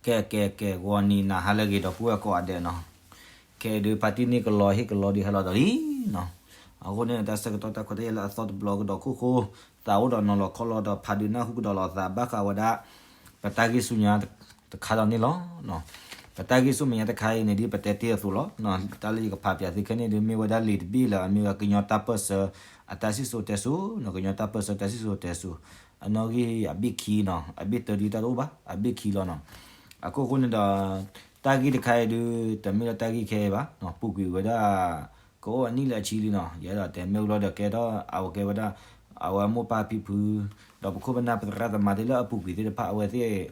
ကဲ ကဲ ကဲ ဂီၤနံၤနၤဟါလၢအဂ့ၤ ဒီပုၢ်ဝဲၢ်ကိးဂၤဒဲးနီၤ. ခဲအံၤဒုး ပၣ်တံၣ်န့ၢ်ကလီဟ့ၣ်ကလီဒုးဟဲလီၤဒီးလံနီၤ. အဃိန့ၣ် တၢ်ဆၢကတီၢ်တၢ်ခွဲးတၢ်ယာ်လၢအသီတဘျီကဒီးခိၣ်ဃိ သးအိၣ်ဒီးနီၤလီၤခီလီၤဒီး ဖးဒုးနၢ်ဟူကဒီးလီၤသး ဘၣ်ဃးဝဲဒၣ် ပတၢ်ဂ့ၢ်ဆူညါတခါဒီးန့ၣ်လီၤ. ပတၢ်ဂ့ၢ်ဆူမဲာ်ညါတခါအံၤန့ၣ် ဒ်ပတဲတ့ၢ်အသိးလီၤ. တၢ်လၢယကဖးပၠးသုခဲန့ၣ်ဒုး မ့ၢ်ဝဲဒၣ်လံာ်တဘ့ၣ်လၢအမ့ၢ်ဝဲကညီတၢ်ပၢၢ်ဆၢ အတၢ်စံၣ်စိၤတဲစိၤနီၤ, ကညီတၢ်ပၢၢ်ဆၢတၢ်စံၣ်စိၤတဲစိၤ အနီၣ်ဂံၢ်အဘ့ၣ်ခံနီၤ, အဘ့ၣ်တၢဒုးတၢ်တအိၣ်ဘၣ်, အဘ့ၣ်ခံလီၤနီၤ. အခိၣ်ဃိန့ၣ်ဒီး တၢ်ဂ့ၢ်တခါအံၤဒုး တမ့ၢ်လၢတၢ်ဂ့ၢ်ခဲအံၤဘၣ်, ပူၤကွံာ်ဝဲဒၣ် ကအိၣ်အနံၣ်လၢအဆံလံနီၤ. ယအဲၣ်ဒိးတဲမ့ၢ်ဝံၤလီၤဒီးကဲထီၣ် အဝဲကဲဝဲဒၣ် အဝဲမိၢ်ပၢ်ဖံဖု ဒီးပခိၣ်ပနၢ်ပသရၣ်သမါသ့ၣ်လၢအပူၤကွံာ်သ့ၣ်တဖၣ် အဝဲသ့ၣ်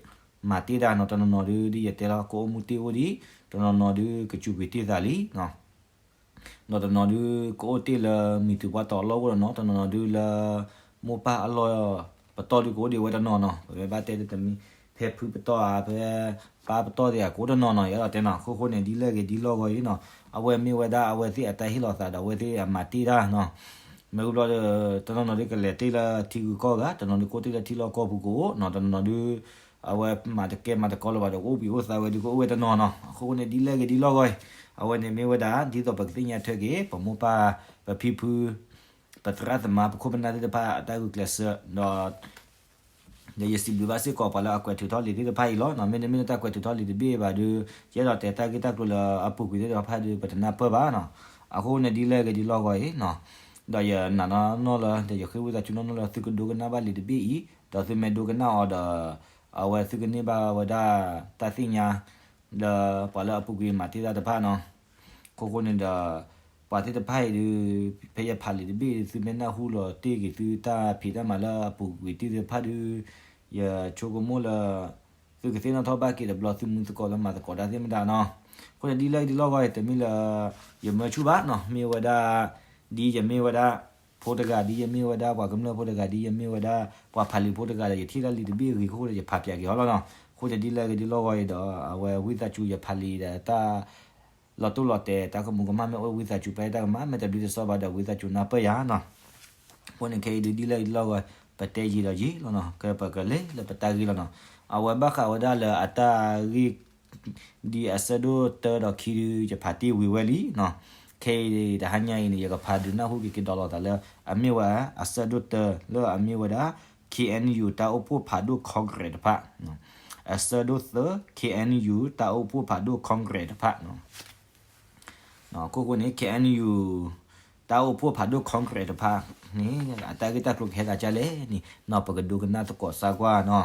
မၤတ့ၢ်ဒၣ်နီၤ. တနီၤနီၤဒုး ဒ်ယတဲလီၤ ကအိၣ်မူတ့ၢ်အိၣ်ဒံး, တနီၤနီၤဒုး ကစူးကွံာ်တ့ၢ်သးလံနီၤ. ဒီးတနီၤဒုး ကအိၣ်တ့ၢ်လၢမံၤတုၤပှၢ်တီၤအလီၢ်အိၣ်ဒီးနီၤ, တနီၤနီၤဒုးလၢ မိၢ်ပၢ်အလီၢ်ပတီၢ်ဒုးကအိၣ်ဒံးဝဲတနီၤနီၤ. ပမ့ၢ်ဘၣ်တဲတမံၤ ဖဲဖုပတီၢ်ဧါ, ဖဲပၢ်ပတီၢ်သ့ၣ်ဧါ ကအိၣ်တနီၤနီၤ. ယအဲၣ်ဒိးတဲနီၤ, အခိၣ်ဃိန့ၣ် ဒ်လဲၣ်ဂ့ၤဒ်လဲၣ်ဂ့ၤအံၤနီၤ, အဝဲမ့ၢ်ဝဲဒၣ်အဝဲသ့ၣ်အတၢ်ဟ့ၣ်လီၤသးဒီးအဝဲသ့ၣ်အမၤတ့ၢ်တၢ်နီၤ. မ့ၢ်ဝံၤဘျီဒီး တနီၤနီၤဒုးကလဲၤတ့ၢ်လၢထံဂုၤကီၢ်ဂၤ, တနီၤဒုးကအိၣ်တ့ၢ်လၢထံလီၢ်ကီၢ်ပူၤကအိၣ်နီၤ, တနီၤနီၤဒုး အဝဲမၤတကဲမၤတကီလၢၤဘၣ်ဒီး ကအိၣ်ဘှံးအိၣ်သါဝဲဒုးကအိၣ်ဝဲတနီၤနီၤ. အဃိန့ၣ် ဒ်လဲၣ်ဂ့ၤဒ်လဲၣ်ဂ့ၤအံၤ အဝဲန့ၣ်မ့ၢ်ဝဲဒၣ်ဒ်သိးပကသ့ၣ်ညါထွဲက့ၤ ပမိၢ်ပၢ် ပဖံဖု ပသရၣ်သမါ ပခိၣ်ပနၢ်သ့ၣ်တဖၣ်အတၢ်ဂုာ်ကျဲးစၢးဒီး ဒီးယစံးဘျုးဘၣ်စ့ၢ်ကီးပှၤလၢအကွဲးထုးထီၣ်လံာ်သ့ၣ်တဖၣ်အံၤလီၤ. မ့တမ့ၢ်လၢတၢ်ကွဲးထုးထီၣ်လံာ်တဘ့ၣ်ဘၣ်ဒီး ယအဲၣ်ဒိးတဲတၢ်ဂ့ၢ်တၢ်ကျိၤလၢအပူၤကွံာ်သ့ၣ်တဖၣ်ဒီး ပတနၢ်ပၢၢ်ဘၣ်နီၤ. အဃိန့ၣ် ဒ်လဲၣ်ဂ့ၤဒ်လဲၣ်ဂ့ၤအံၤနီၤ, ဒီးယနာ်နီၢ်နီၢ်လၢ ဒီးယဃ့ဝံသးစူၤနီၢ်နီၢ်လၢသုကဒိကနၣ်ဘၣ်လံာ်တဘ့ၣ်အံၤ, ဒီးသုမ့ၢ်ဒိကနၣ်အီၤဒီး အဝဲသုကန့ၢ်ဘၣ်ဝဲဒၣ်တၢ်သ့ၣ်ညါ လၢပှၤလၢအပူၤကွံာ်မၤတ့ၢ်တၢ်တဖၣ်နီၤ. အခိၣ်ဃိန့ၣ်ဒီး ပှၤသ့ၣ်တဖၣ်အံၤဒုး ဖဲယဖးလံာ်တဘ့ၣ် သုမ့ၢ်နၢ်ဟူလီၤတ့ၢ်က့ၤသုတၢ်ဖံးတၢ်မၤလၢအပူၤကွံာ်တ့ၢ်သ့ၣ်တဖၣ်ဒီး ယဆိကမိၣ်လၢ သုကသ့ၣ်နီၣ်ထီၣ်ဘၣ်က့ၤတဘျီ သုမူသကိးလၢမၤသကိးတၢ်သ့ၣ်မတၤနီၤ. အဃိန့ၣ် ဒ်လဲၣ်ဂ့ၤဒ်လဲၣ်ဂ့ၤအံၤ တမ့ၢ်လၢ ယမၢဆူၣ်ဘၣ်နီၤ, မ့ၢ်ဝဲဒၣ် ဒ်ယမ့ၢ်ဝဲဒၣ် ဖိတဂၤ ဒ်ယမ့ၢ်ဝဲဒၣ်ပှၤကမျၢၢ်ဖိတဂၤ ဒ်ယမ့ၢ်ဝဲဒၣ် ပှၤဖးလံာ်ဖိတဂၤဒီး ယထံၣ်ဒၣ်လံာ်တဘ့ၣ်အဂ့ၤအဃိဒီး ယဖးပၠးက့ၤအီၤလီၤနီၤ. အဃိန့ၣ် ဒ်လဲၣ်ဂ့ၤဒ်လဲၣ်ဂ့ၤအံၤဒီး အဝဲဝံသးစူၤယဖးလံာ်ဒီးတၢ် လီၤတိၢ်လီၤတဲာ်တၢ်ကမူၤကမၣ်မ့ၢ်အိၣ် ဝံသးစူၤပျဲတၢ်ကမၣ် မ့ၢ်တဘျုးတစီဘၣ်ဒီး ဝံသးစူၤနၢ်ပၢၢ်ယၤနီၤ. အဃိန့ၣ် ခဲအံၤဒုး ဒ်လဲၣ်ဂ့ၤဒ်လဲၣ်ဂ့ၤအံၤ ပတဲယံာ်ဒီးယံာ်လီၤနီၤ, ကဲပကလဲၤလၢပတၢ်ဂ့ၢ်လီၤနီၤ. အဝဲဘၣ်ဃးဝဲဒၣ်လၢအတၢ်ဂ့ၢ် ဒ်အဆၢဒိၣ်တၢဒီးခံဒုး ယဖးတ့ၢ်ဝံၤဝဲလံနီၤ. ခဲအံၤတဟါညါအံၤန့ၣ် ယကဖးဒုးနၢ်ဟူက့ၤကဒီးလိာ်သးလၢ အမ့ၢ်ဝဲအဆၢဒိၣ်တၢ လၢအမ့ၢ်ဝဲဒၣ် K N U တၢ်အိၣ်ဖှိၣ်ဖးဒိၣ် Congress တဖၣ်, အဆၢဒိၣ်သၢ K N U တၢ်အိၣ်ဖှိၣ်ဖးဒိၣ် Congress တဖၣ် အခိၣ်ဃိန့ၣ် K N U တၢ်အိၣ်ဖှိၣ်ဖးဒိၣ် Congress တဖၣ်န့ၣ် အတၢ်ဂ့ၢ်တၢ်ကျိၤကဟဲသးဒ်လဲၣ်န့ၣ်နီၤ ပကဒိကနၣ်သကိးစၢ်ကွၢ်နီၤ.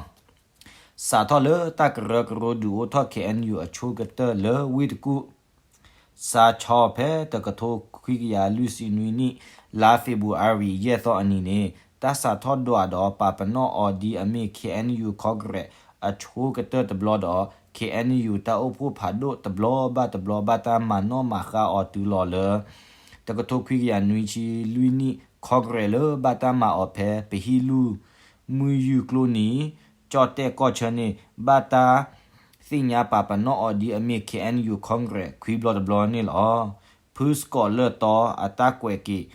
စးထီၣ်လၢတၢ်ကရၢကရိဒုးအိၣ်ထီၣ် K N U အဆိကတၢၢ်လၢဝ့ၢ်တကူၣ် စါဆီဖဲတကထိခွံကယၤလွံၢ်ဆံနွံနံၣ် လါ February ယဲၢ်သီအနံၤန့ၣ် တၢ်စးထီၣ်ဒွးဒီးပာ်ပနီၣ်အီၤဒ်အမ့ၢ် K N U Congress အဆိကတၢၢ်တဘျီဒီး K N U တၢ်အိၣ်ဖှိၣ်ဖးဒိၣ်တဘျီဘၣ်တဘျီ ဘၣ်တၢ်မၤနီၣ်မၤဃါအီၤတုၤလီၤလၢ တကထိခွံကယၤနွံဆံလွံၢ်နံၣ် Congress လၢဘၣ်တၢ်မၤအီၤဖဲပဟံၣ်လူၢ် မုၢ်ယုၢ်ကျိနံၤ ကၠီၣ်တဲၣ်ကီၢ်ဆၢန့ၣ် ဘၣ်တၢ်သ့ၣ်ညါပာ်ပနီၣ်အီၤဒ်အမ့ၢ် K N U Congress ခွံဘျီတဘျီန့ၣ်လီၤ. ဖုစကီးလၢၢ်တီအတၢ်ကွဲးက့ၤ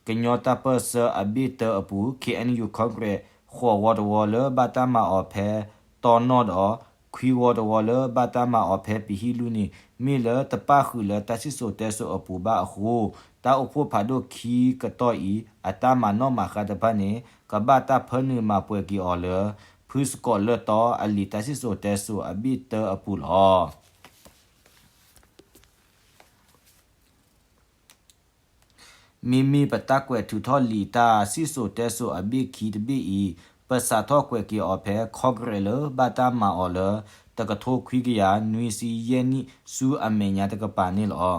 ကညီတၢ်ပၢၢ်ဆၢအဘ့ၣ်တၢအပူၤ K N U Congress ဃိးဝီတဝီလၢဘၣ်တၢ်မၤအီၤဖဲတီနီၣ်ဒီး ခွံဝီတဝီလၢဘၣ်တၢ်မၤအီၤဖဲပဟံၣ်လူၢ်န့ၣ် မ့ၢ်လၢတပၣ်ဃုာ်လၢတၢ်စံၣ်စိၤတဲစိၤအပူၤဘၣ်အဃိ တၢ်အိၣ်ဖှိၣ်ဖးဒိၣ်ခံကတီၢ်အံၤ အတၢ်မၤနီၣ်မၤဃါတဖၣ်န့ၣ် ကဘၣ်တၢ်ဖၢနုာ်မၤပှဲၤက့ၤအီၤလၢ ဖုစကီးလၢၢ်တီအလံာ်တၢ်စံၣ်စိၤတဲစိၤအဘ့ၣ်တၢအပူၤလီၤ. မ့မ့ၢ်ပတၢ်ကွဲးထုးထီၣ်လံာ်တၢ်စံၣ်စိၤတဲစိၤအဘ့ၣ်ခံတဘ့ၣ်အံၤ ပစးထီၣ်ကွဲးက့ၤအီၤဖဲ Congress လၢဘၣ်တၢ်မၤအီၤလၢ တကထိခွံကယၤနွံဆံယဲၢ်နံၣ်ဆူအမဲာ်ညါတကပၤန့ၣ်လီၤ.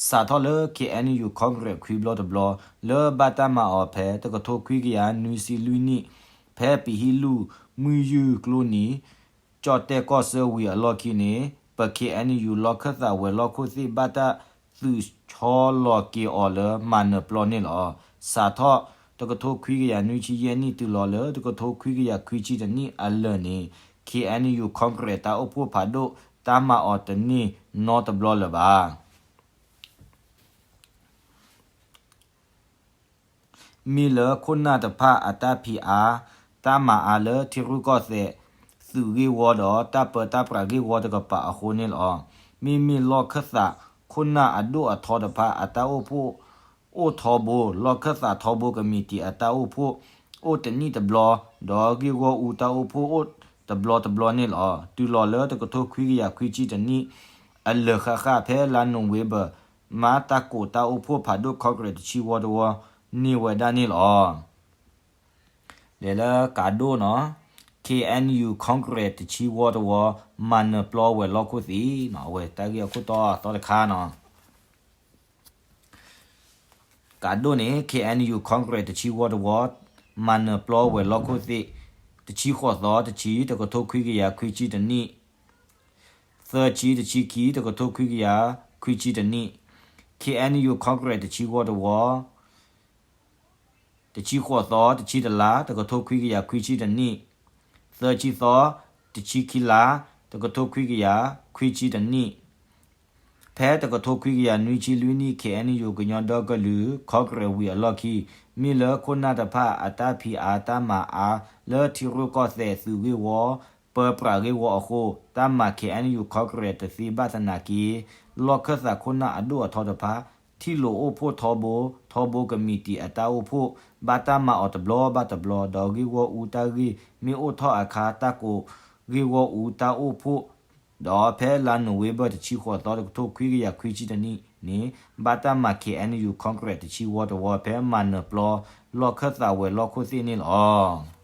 စးထီၣ်လၢ K N U Congress ခွံဘျီတဘျီ လၢဘၣ်တၢ်မၤအီၤဖဲ တကထိခွံကယၤနွံဆံလွံၢ်နံၣ် ဖဲပဟံၣ်လူၢ် မုၢ်ယုၢ်ကျိနံၤ ကၠီၣ်တဲၣ်ကီၢ်ဆၢဝံၤအလီၢ်ခံန့ၣ် ပ K N U လီၢ်ခၢၣ်သးဝဲၤလီၢ်ခိၣ်သ့ၣ် ဘၣ်တၢ်သုးဆီလီၤက့ၤအီၤလၢမၤနၢၤပျီန့ၣ်လီၤ. စးထီၣ် တကထိခွံကယၤနွံဆံယဲၢ်နံၣ်တုၤလီၤလၢ တကထိခွံကယၤခွံဆံတနံၣ်အလၢာ်န့ၣ် K N U Congress တၢ်အိၣ်ဖှိၣ်ဖးဒိၣ် တၢ်မၤအီၤတန့ၢ်နီတဘျီလၢၤဘၣ်. မ့ၢ်လၢခိၣ်နၢ်တဖၣ်အတၢ်ဖံးအါ တၢ်မၤအါလၢထံရူၢ်ကီၢ်သဲး သုးဂ့ၢ်ဝီဒီး တၢ်ပၢတၢ်ပြးဂ့ၢ်ဝီတကပၤအဃိန့ၣ်လီၤ. မ့မ့ၢ်လီၢ်ခၢၣ်သးခိၣ်နၢ်အဒိၣ်အထီတဖၣ် အတၢ်အိၣ်ဖှိၣ်အိၣ်ထီဘိ, လီၢ်ခၢၣ်သးထီဘိကမံးတံာ်အတၢ်အိၣ်ဖှိၣ်အိၣ်တနံၣ်တဘျီ, ဒီးဂ့ၢ်ဂီၢ်အူတၢ်အိၣ်ဖှိၣ်အိၣ်တဘျီတဘျီန့ၣ်လီၤ. တုၤလီၤလၢတကထိခွံကယၤခွံဆံတနံၣ် အလၢာ်ဃၣ်ဃၣ် ဖဲလါနိၣ်ဝ့ဘၢၣ် မၤတၢ်ကိးတၢ်အိၣ်ဖှိၣ်ဖးဒိၣ် Congress တဆံဝီတဝီန့ၢ်ဝဲဒၣ်န့ၣ်လီၤ. လဲၤလၢကးဒိၣ်နီၤ, K N U Congress တဆံဝီတဝီ မၤနၢၤပျီဝဲၤလီၢ်ခိၣ်သ့ၣ်နီၤ, အဝဲတၢ်ဂ့ၢ်အခိၣ်တီတီတခါနီၤ. ကးဒိၣ်န့ၣ် K N U Congress တဆံဝီတဝီ မၤနၢၤပျီဝဲၤလီၢ်ခိၣ်သ့ၣ် တဆံဃိးသီ တဆံ တကထိခွံကယၤခွံဆံတနံၣ်, သၢဆံ တဆံခံ တကထိခွံကယၤ ခွံဆံတနံၣ်, K N U Congress တဆံဝီတဝီ တဆံဃိးသီ တဆံတလါ တကထိခွံကယၤခွံဆံတနံၣ်, သၢဆံသီ တဆံခံလါ တကထိခွံကယၤခွံဆံတနံၣ်, ဖဲတကထိခွံကယၤနွံဆံလွံၢ်နံၣ် K N U ကညီဒီကလုာ် Congress ဝံၤအလီၢ်ခံ မ့ၢ်လၢခိၣ်နၢ်တဖၣ်အတၢ်ဖံးအါတၢ်မၤအါ လၢထံရူၢ်ကီၢ်သဲးသုးဂ့ၢ်ဝီ ပၢပြးဂ့ၢ်ဝီအဃိ တၢ်မၤ K N U Congress တသ့ဘၣ်သနာ်က့ လီၢ်ခၢၣ်သးခိၣ်နၢ်အဒိၣ်အထီတဖၣ် ထံၣ်လိာ်အိၣ်ဖှိၣ်ထီဘိ ထီဘိကမံးတံာ်အတၢ်အိၣ်ဖှိၣ် ဘၣ်တၢ်မၤအီၤတဘျီဘၣ်တဘျီ ဒီးဂ့ၢ်ဂီၢ်အူတၢ်ဂ့ၢ်မ့ၢ်အိၣ်ထီၣ်အခါ တၢ်ကိးဂ့ၢ်ဂီၢ်အူတၢ်အိၣ်ဖှိၣ် ဒီးဖဲလါနိၣ်ဝ့ဘၢၣ် တဆံဃိးသီ တကထိခွံကယၤခွံဆံတနံၣ်န့ၣ် ဘၣ်တၢ်မၤ K N U Congress တဆံဝီတဝီ ဖဲမၤနၢၤပျီ လီၢ်ခၢၣ်သးဝဲၤလီၢ်ခိၣ်သ့ၣ်န့ၣ်လီၤ.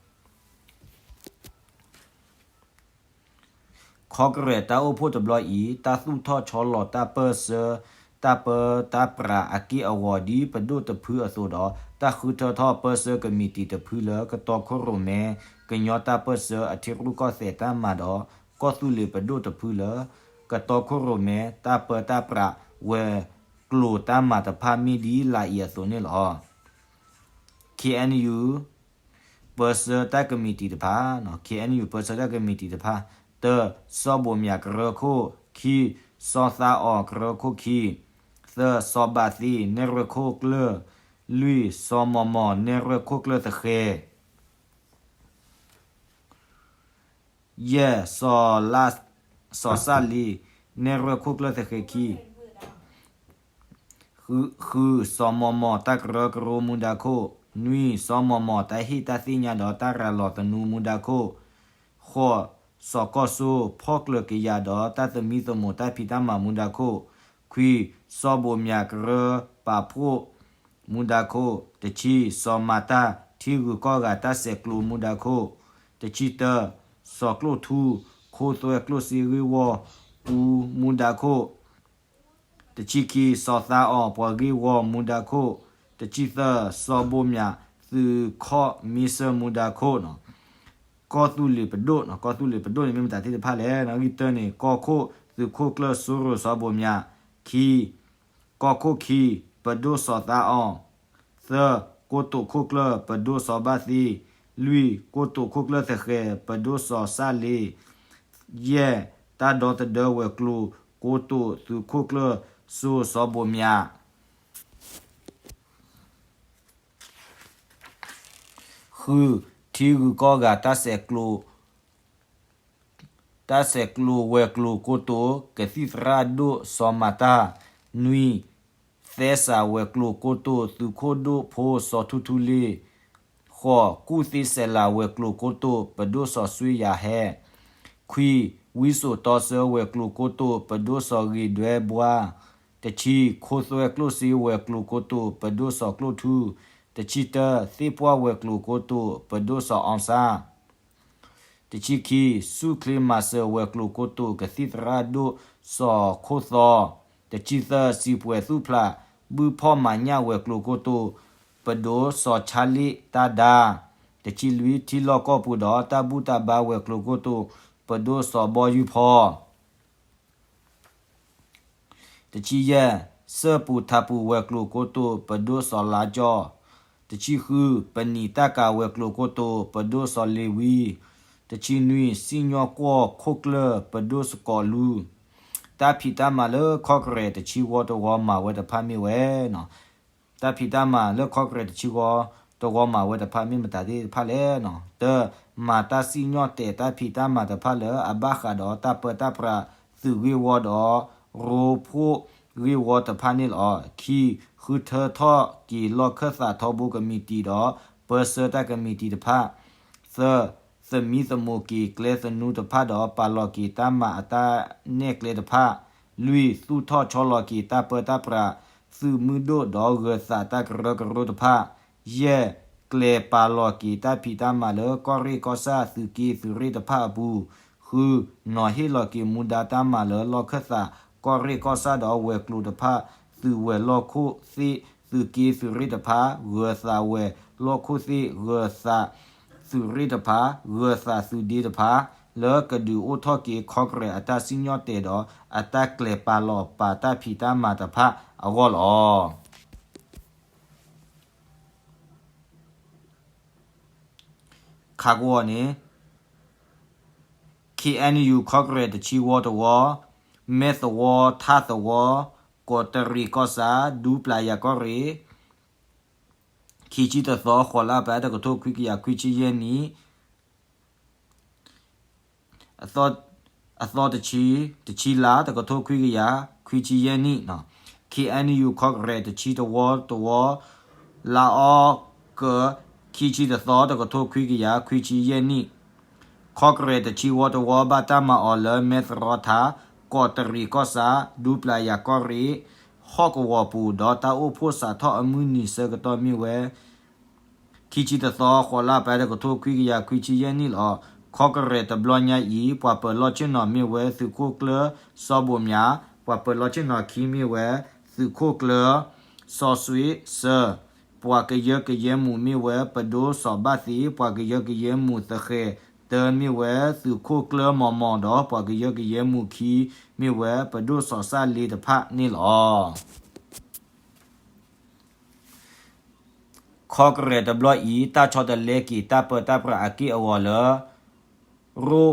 Congress တၢ်အိၣ်ဖှိၣ်တဘျီအံၤ တၢ်သူၣ်ထီၣ်ဆီလီၤတၢ်ပၢၢ်ဆၢ တၢ်ပၢတၢ်ပြးအက့ၢ်အဂီၤ ဒ်ပဒိၣ်တဖုအသိးဒီး တၢ်ဃုထၢထီၣ်ပၢၢ်ဆၢကမံးတံာ်တဖုလၢ ကတီခိၣ်ရိၣ်မဲ ကညီတၢ်ပၢၢ်ဆၢအထံရူၢ်ကီၢ်သဲးတၢ်မၤဒီး ကီၢ်သူလ့ၤပဒိၣ်တဖုလၢ ကတီခိၣ်ရိၣ်မဲ တၢ်ပၢတၢ်ပြးဝဲၤကျိၤတၢ်မၤတဖၣ် မ့ၢ်ဒ်လာ်အံၤအသိးန့ၣ်လီၤ. K N U ပၢၢ်ဆၢတၢ်ကမံးတံာ်တဖၣ်, K N U ပၢၢ်ဆၢတၢ်ကမံးတံာ်တဖၣ်, တၢ, စီၤဘိၣ်မၠးကရၢခိၣ်, ခံ, စီၤသးအီၣ်ကရၢခိၣ်ခံ, သၢ, စီၤဘးသ့ နဲၣ်ရွဲၣ်ခိၣ်ကျၢၢ်, လွံၢ်, စီၤမီၢ်မီၢ် နဲၣ်ရွဲၣ်ခိၣ်ကျၢၢ်သဃဲၤ ယဲၢ်, စီၤစၣ်လ့ နဲၣ်ရွဲၣ်ခိၣ်ကျၢၢ်သဃဲၤခံ, ဃု, စီၤမီၢ်မီၢ်တၢ်ကရၢကရိမူဒါခိၣ်, နွံ, စီၤမီၢ်မီၢ်တၢ်ဟ့ၣ်တၢ်သ့ၣ်ညါဒီးတၢ်ရၤလီၤသနူမူဒါခိၣ်, ဃိး, စီၤကီၢ်စိ ဖီၣ်ကျၢၤကယၤဒီးတၢ်သမံသမိးတၢ်ဖံးတၢ်မၤမူဒါခိၣ်, ခွံ, စီၤဘိၣ်မၠးကရၢပာ်ဖှိၣ် မူဒါခိၣ်, တဆံ, စီၤမၤတၢ် ထံဂုၤကီၢ်ဂၤတၢ်ဆဲးကျိးမူဒါခိၣ်, တဆံတၢ, စီၤကျိၣ်ထူ ခိသွဲကျိၣ်စ့ဂ့ၢ်ဝီအူမူဒါခိၣ်, တဆံခံ, စီၤသးအီၣ်ပှၤဂ့ၢ်ဝီမူဒါခိၣ်, တဆံသၢ, စီၤဘိၣ်မၠး သုးခီၣ်မံစၢၢ်မူဒါခိၣ်, ကီၢ်သူလ့ၤပဒိၣ်, ကီၢ်သူလ့ၤပဒိၣ်န့ၣ် မ့ၢ်မတၤသ့ၣ်တဖၣ်လဲၣ်, ဂံၢ်တၢန့ၣ် ကီၢ်ခိၣ်သုးခိၣ်ကျၢၢ်စိရိၤစီၤဘိၣ်မၠး, ခံ, ကီၢ်ခိၣ်ခံ ပဒိၣ်စီၤသးအီၣ်, သၢ, ကိတိာ်ခိၣ်ကျၢၢ် ပဒိၣ်စီၤဘၣ်သ့, လွံၢ်, ကိတိာ်ခိၣ်ကျၢၢ်သဃဲၤ ပဒိၣ်စီၤစၣ်လ့, ယဲၢ်, တၢ်ဒီသဒၢဝဲၤကျိၤကိတိာ်သုးခိၣ်ကျၢၢ်စိစီၤဘိၣ်မၠး ဃု, ထံဂုၤကီၢ်ဂၤတၢ်ဆဲးကျိး, တၢ်ဆဲးကျိးဝဲၤကျိၤကိတိာ် ကသံၣ်သရၣ်ဒိၣ်စီၤမၤတၢ်, နွံ, သဲစးဝဲၤကျိၤကိတိာ်သုးခိၣ်ဒိၣ်ဖိစီၤထူထူလ့, ဃိး, ကူၣ်သ့စဲးလးဝဲၤကျိၤကိတိာ် ပဒိၣ်စီၤစွ့ယၤဟဲ, ခွံ, ဝံစိာ်တီဆၢဝဲၤကျိၤကိတိာ် ပဒိၣ်စီၤဂ့ၤဒွဲဘှါ, တဆံ, ခိသွဲကျိၣ်စ့ဝဲၤကျိၤကိတိာ် ပဒိၣ်စီၤကျိၣ်ထူ, တဆံတၢ, သ့ၣ်ပှၢ်ဝဲၤကျိၤကိတိာ် ပဒိၣ်စီၤအီစၢ် တဆံခံ, ဆူၣ်ချ့မၤစၢၤဝဲၤကျိၤကိတိာ် ကသံၣ်သရၣ်ဒိၣ်စီၤခိၣ်သီ, တဆံသၢ, စံၣ်ပှဲၤသူၣ်ဖျး ဘုၣ်ဖီၣ်မၤညၣ်ဝဲၤကျိၤကိတိာ် ပဒိၣ်စီၤဆါလ့ၣ်တၢ်ဒါ, တဆံလွံၢ်, ထံလီၢ်ကီၢ်ပူၤဒီးတၢ်ဘူၣ်တၢ်ဘါဝဲၤကျိၤကိတိာ် ပဒိၣ်စီၤဘီယူၢ်ဖီ တဆံယဲၢ်, စၢၢ်ပူၤထးပူၤဝဲၤကျိၤကိတိာ် ပဒိၣ်စီၤလါကၠီၣ်, တဆံဃု, ပနံာ်တၢ်ကၤဝဲၤကျိၤကိတိာ် ပဒိၣ်စီၤလ့ၤဝံ, တဆံနွံ, စံၣ်ညီၣ်ကွီၢ်ခိၣ်ကျၢၢ် ပဒိၣ်စကီးလူ, တၢ်ဖံးတၢ်မၤလၢ Congress တဆံဝီတဝီမၤဝဲတဖၣ်မ့ၢ်ဝဲ တၢ်ဖံးတၢ်မၤလၢ Congress တဆံဝီ တဂီၤမၤဝဲတဖၣ်မ့ၢ်မတၤသ့ၣ်တဖၣ်လဲၣ်နီၤ. တၢ, မၤတၢ်စံၣ်ညီၣ်တဲာ်တၢ်ဖံးတၢ်မၤတဖၣ်လၢအဘၣ်ဃးဒီးတၢ်ပၢတၢ်ပြးသုးဂ့ၢ်ဝီဒီး ရိဖှိၣ်ဂ့ၢ်ဝီတဖၣ်န့ၣ်လီၤ. ခံ, ဃုထၢထီၣ်က့ၤလီၢ်ခၢၣ်သးထီဘိကမံးတံာ်ဒီး ပၢဆှၢတၢ်ကမံးတံာ်တဖၣ်. သၢ, သမံသမိးက့ၤကျဲသနူတဖၣ်ဒီး ပာ်လီၤက့ၤတၢ်မၤအတၢ်နဲၣ်ကျဲတဖၣ်. လွံၢ်, သူၣ်ထီၣ်ဆီလီၤက့ၤတၢ်ပၢတၢ်ပြးသုးမုၢ်ဒိၣ်ဒီးဂၢၤသးတၢ်ကရၢကရိတဖၣ်. ယဲၢ်, ကျဲၤပာ်လီၤက့ၤတၢ်ဖံးတၢ်မၤလၢကီၢ်ရ့ၣ်ကီၢ်ဆၣ်သုးက့သုးရ့ၣ်တဖၣ်အပူၤ. ဃု, နီၤဟ့ၣ်လီၤက့ၤမူဒါတၢ်မၤလၢလီၢ်ခၢၣ်သးကီၢ်ရ့ၣ်ကီၢ်ဆၣ်ဒီးဝဲၤကျိၤတဖၣ် သုးဝဲၤလီၢ်ခိၣ်သ့ၣ်သုးက့သုးရ့ၣ်တဖၣ် ဂၢၤသးဝဲၤလီၢ်ခိၣ်သ့ၣ် ဂၢၤသးသုးရ့ၣ်တဖၣ် ဂၢၤသးသုးဒ့တဖၣ် လၢကဒုးအိၣ်ထီၣ်က့ၤ Congress အတၢ်စံၣ်ညီၣ်တဲာ်ဒီး အတၢ်ကျဲၤပာ်လီၤပာ်တၢ်ဖံးတၢ်မၤတဖၣ်အဂီၢ်လီၤ. ခးကဝီၤန့ၣ် K N U Congress တဆံဝီတဝီ, မဲၢ်သဝီ, ထၣ်သဝီ, ကီးတရံးကီၢ်ဆၣ်, ဒူပျၤယၤကီၢ်ရ့ၣ်, ခံဆံတသီ ဃိးလါပှဲၤ တကထိခွံကယၤခွံဆံယဲၢ်နံၣ်, အသီတဆံ, တဆံလါ တကထိခွံကယၤခွံဆံယဲၢ်နံၣ်, K N U Congress တဆံတဝီတဝီ, လါအီကူး ခံဆံတသီ တကထိခွံကယၤခွံဆံယဲၢ်နံၣ်, Congress တဆံဝီတဝီ ဘၣ်တၢ်မၤအီၤလၢ မဲၢ်သရီထၣ်, ကီးတရံးကီၢ်ဆၣ်, ဒူပျၤယၤကီၢ်ရ့ၣ်, ဟီၣ်ကဝီၤပူၤ ဒီးတၢ်အိၣ်ဖှိၣ်စးထီၣ်အမုၢ်နံၤဆၢကတီၢ်မ့ၢ်ဝဲ ခံဆံတသီ ဃိးလါပှဲၤ တကထိခွံကယၤခွံဆံယဲၢ်နံၣ်လီၤ. Congress တဘျီညါအံၤ ပှၤပၢၤလီၢ်ဆ့ၣ်နီၤမ့ၢ်ဝဲသုးခိၣ်ကျၢၢ်စီၤဘိၣ်မၠး, ပှၤပၢၤလီၢ်ဆ့ၣ်နီၤခံမ့ၢ်ဝဲသုးခိၣ်ကျၢၢ်စီၤစွ့စၢၢ်, ပှၤကယၢကယဲမူးမ့ၢ်ဝဲပဒိၣ်စီၤဘၣ်သ့, ပှၤကယၢကယဲမူးသဃဲၤတၢမ့ၢ်ဝဲသုးခိၣ်ကျၢၢ်မီၤမီၤဒီး ပှၤကယၢကယဲမူးခံမ့ၢ်ဝဲပဒိၣ်စီၤစၣ်လ့တဖၣ်န့ၣ်လီၤ. Congress တဘျီအံၤ တၢ်ဆီတလဲက့ၤတၢ်ပၢတၢ်ပြးအက့ၢ်အဂီၤလၢ ရိ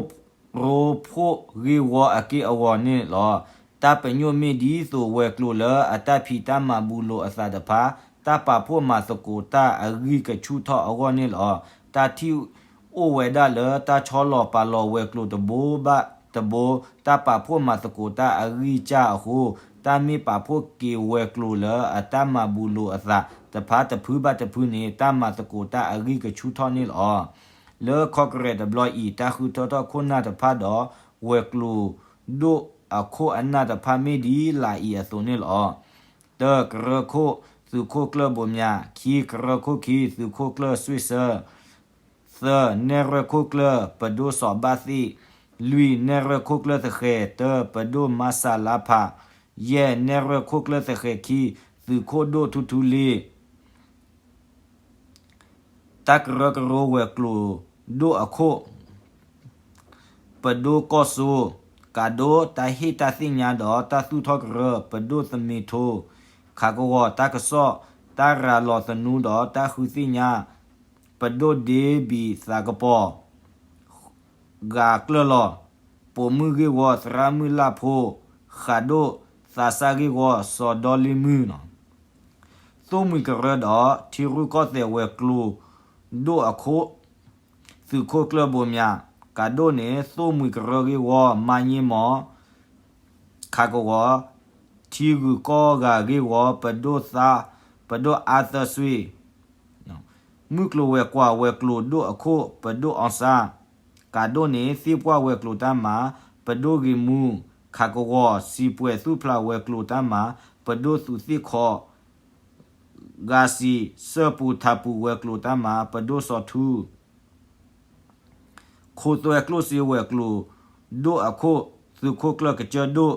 ဖှိၣ်ဂ့ၢ်ဝီအက့ၢ်အဂီၤန့ၣ်လီၤ. တၢ်ပညိၣ်မ့ၢ်ဒ်သိးဝဲၤကျိၤလၢအတၢ်ဖံးတၢ်မၤဘူးလိာ်အသးတဖၣ် တၢ်ပာ်ဖှိၣ်မၤသကိးတၢ်အဂံၢ်ကဆူၣ်ထီၣ်အဂီၢ်န့ၣ်လီၤ. တၢ်ထံၣ်အိၣ်ဝဲဒၣ်လၢတၢ်ဆီလီၤပာ်လီၤဝဲၤကျိၤတဘိဘၣ်တဘိ တၢ်ပာ်ဖှိၣ်မၤသကိးတၢ်အဂံၢ်စၢ်အဃိ တၢ်မ့ၢ်ပာ်ဖှိၣ်က့ၤဝဲၤကျိၤလၢအတၢ်မၤဘူးလိာ်အသးတဖၣ်တဖုဘၣ်တဖုန့ၣ် တၢ်မၤသကိးတၢ်အဂံၢ်ကဆူၣ်ထီၣ်န့ၣ်လီၤ. လၢ Congress တဘျီအံၤ တၢ်ဃုထၢထီၣ်ခိၣ်နၢ်တဖၣ်ဒီး ဝဲၤကျိၤဒိၣ်အခိၣ်အနၢ်တဖၣ်မ့ၢ်ဒ်လာ်အံၤအသိးန့ၣ်လီၤ. တၢ ကရၢခိၣ် သုးခိၣ်ကျၢၢ်ဘိၣ်မၠး, ခံ ကရၢခိၣ်ခံ သုးခိၣ်ကျၢၢ်စွ့စၢၢ်, သၢ နဲၣ်ရွဲၣ်ခိၣ်ကျၢၢ်ပဒိၣ်စီၤဘၣ်သ့ၣ်, လွံၢ် နဲၣ်ရွဲၣ်ခိၣ်ကျၢၢ်သဃဲၤ, တၢ ပဒိၣ်မါစၢ်လါဖး, ယဲၢ် နဲၣ်ရွဲၣ်ခိၣ်ကျၢၢ်သဃဲၤခံ သုးခိၣ်ဒိၣ်ထူထူလ့ တၢ်ကရၢကရိဝဲၤကျိၤဒိၣ်အခိၣ် ပဒိၣ်ကီၢ်စိ, ကးဒိၣ် တၢ်ဟ့ၣ်တၢ်သ့ၣ်ညါဒီးတၢ်သူၣ်ထီၣ်ကရၢ ပဒိၣ်သမ့ထိ, ခးကဝီၤ တၢ်ကစီၣ် တၢ်ရၤလီၤသနူဒီးတၢ်ဃုသ့ၣ်ညါ, ပဒိၣ်ဒ့ဘံးသးကပီၤ ဂၤကျၢၢ်လီၤ, ပိာ်မုၣ်ဂ့ၢ်ဝီ သရၣ်မုၣ်လၢ်ဖိ, ဃးဒိၣ် သးစၢ်ဂ့ၢ်ဝီ စီၤဒီလ့ၣ်မုၢ်နီၤ. သိၣ်မှံၤကရၢဒီးထံရူၢ်ကီၢ်သဲးဝဲၤကျိၤဒိၣ်အခိၣ် သုးခိၣ်ကျၢၢ်ဘိၣ်မၠး, ကးဒိၣ်န့ၣ် သိၣ်မှံၤကရၢဂ့ၢ်ဝီ မါည့့မီၤ, ခးကဝီၤ ထံဂုၤကီၢ်ဂၤဂ့ၢ်ဝီ ပဒိၣ်သါ ပဒိၣ်အါသၢစွ့ မုၢ်ကျိၤဝဲၤကွာ်ဝဲၤကျိၤဒိၣ်အခိၣ် ပဒိၣ်အီစါ, ကးဒိၣ်န့ၣ် သ့ၣ်ပှၢ်ဝဲၤကျိၤတၢ်မၤ ပဒိၣ်ဂ့ၤမူ, ခးကဝီၤ စံးပှဲၤသူၣ်ဖျးဝဲၤကျိၤတၢ်မၤ ပဒိၣ်သူးသ့ၣ်ခီ, ဂၤစံး စၢၢ်ပူၤထးပူၤဝဲၤကျိၤတၢ်မၤ ပဒိၣ်စီၤထူ ခိသွဲကျိၣ်စ့ဝဲၤကျိၤဒိၣ်အခိၣ် သုးခိၣ်ကျၢၢ်ကစၢၢ်ဒိၣ်,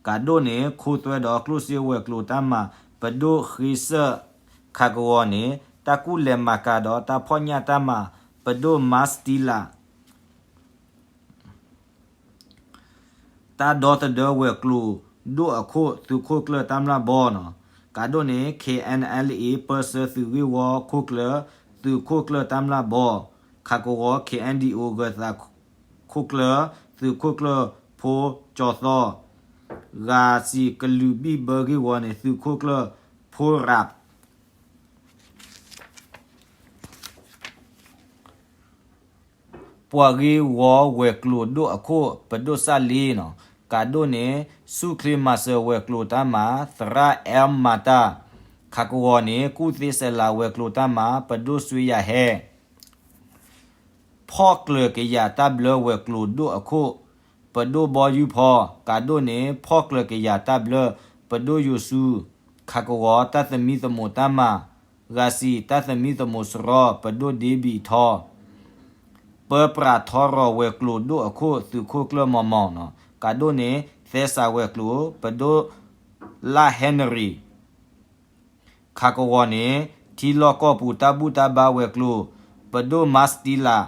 ကးဒိၣ်န့ၣ် ခိသွဲဒီးကျိၣ်စ့ဝဲၤကျိၤတၢ်မၤ ပဒိၣ်ဃ့စၢၢ်, ခးကဝီၤန့ၣ် တၢ်ကူၣ်လဲၤမၤကၤဒီးတၢ်ဖီၣ်ညၣ်တၢ်မၤ ပဒိၣ်မါစတံလး တၢ်ဒီသဒၢဝဲၤကျိၤဒိၣ်အခိၣ် သုးခိၣ်ကျၢၢ်တၢ်မျၢ်ဘီနီၤ, ကးဒိၣ်န့ၣ် K N L A ပၢဆှၢသုးဂ့ၢ်ဝီခိၣ်ကျၢၢ် သုးခိၣ်ကျၢၢ်တၢ်မျၢ်ဘီ, ခးကဝီၤ K N D O ဂၢၤသးခိၣ်ကျၢၢ် သုးခိၣ်ကျၢၢ်ဖိကၠီသီ, ဂၤစံးကလုာ်ဘံၣ်ဘၢဂ့ၢ်ဝီန့ၣ် သုးခိၣ်ကျၢၢ်ဖိရး ပှၤဂ့ၢ်ဝီဝဲၤကျိၤဒိၣ်အခိၣ် ပဒိၣ်စၣ်လ့နီၤ, ကးဒိၣ်န့ၣ် ဆူၣ်ချ့မၤစၢၤဝဲၤကျိၤတၢ်မၤ သရၣ် L Mata, ခးကဝီၤန့ၣ် ကူၣ်သ့စဲးလၤဝဲၤကျိၤတၢ်မၤ ပဒိၣ်စွ့ယၤဟဲ ဖီၣ်ကျၢၤကယၤတၢ်ဘျၢဝဲၤကျိၤဒိၣ်အခိၣ် ပဒိၣ်ဘီယူၢ်ဖီ, ကးဒိၣ်န့ၣ် ဖီၣ်ကျၢၤကယၤတၢ်ဘျၢ ပဒိၣ်ယိၤစူ, ခးကဝီၤတၢ်သမံသမိးတၢ်မၤ, ဂၤစံးတၢ်သမံသမိးစရီ ပဒိၣ်ဒ့ဘံၣ်ထီ, ပၢပြးထီရီၤဝဲၤကျိၤဒိၣ်အခိၣ် သုးခိၣ်ကျၢၢ်မီၤမီၤနီၤ, ကးဒိၣ်န့ၣ် သဲစးဝဲၤကျိၤ ပဒိၣ်လၣ်ဟဲနရံၣ် ခးကဝီၤန့ၣ် ထံလီၢ်ကီၢ်ပူၤတၢ်ဘူၣ်တၢ်ဘါဝဲၤကျိၤ ပဒိၣ်မၤစတံလး,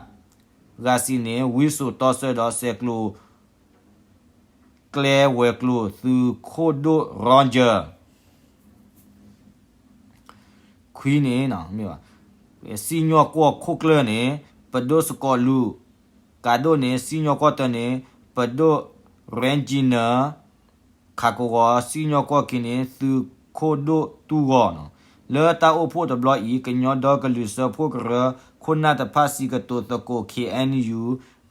ဂၤစံးန့ၣ် ဝံစိာ်တီဆၢဒီးစဲးကျိး ကျဲဝဲၤကျိၤ သုးခိၣ်ဒိၣ် Roger ခွံန့ၣ် စံၣ်ညီၣ်ကွီၢ်ခိၣ်ကျၢၢ်န့ၣ် ပဒိၣ်စကီးလူး, ကးဒိၣ်န့ၣ် စံၣ်ညီၣ်ကွီၢ်တၢန့ၣ် ပဒိၣ် Regina ခးကဝီၤ စံၣ်ညီၣ်ကွီၢ်ခံန့ၣ် သုးခိၣ်ဒိၣ်တူၢ်ဂီၤနီၤ, လၢတၢ်အိၣ်ဖှိၣ်တဘျီအံၤ ကညီဒီကလုာ်စၢဖှိၣ်ကရၢ ခိၣ်နၢ်တဖၣ်စံးကတိၤသကိး K N U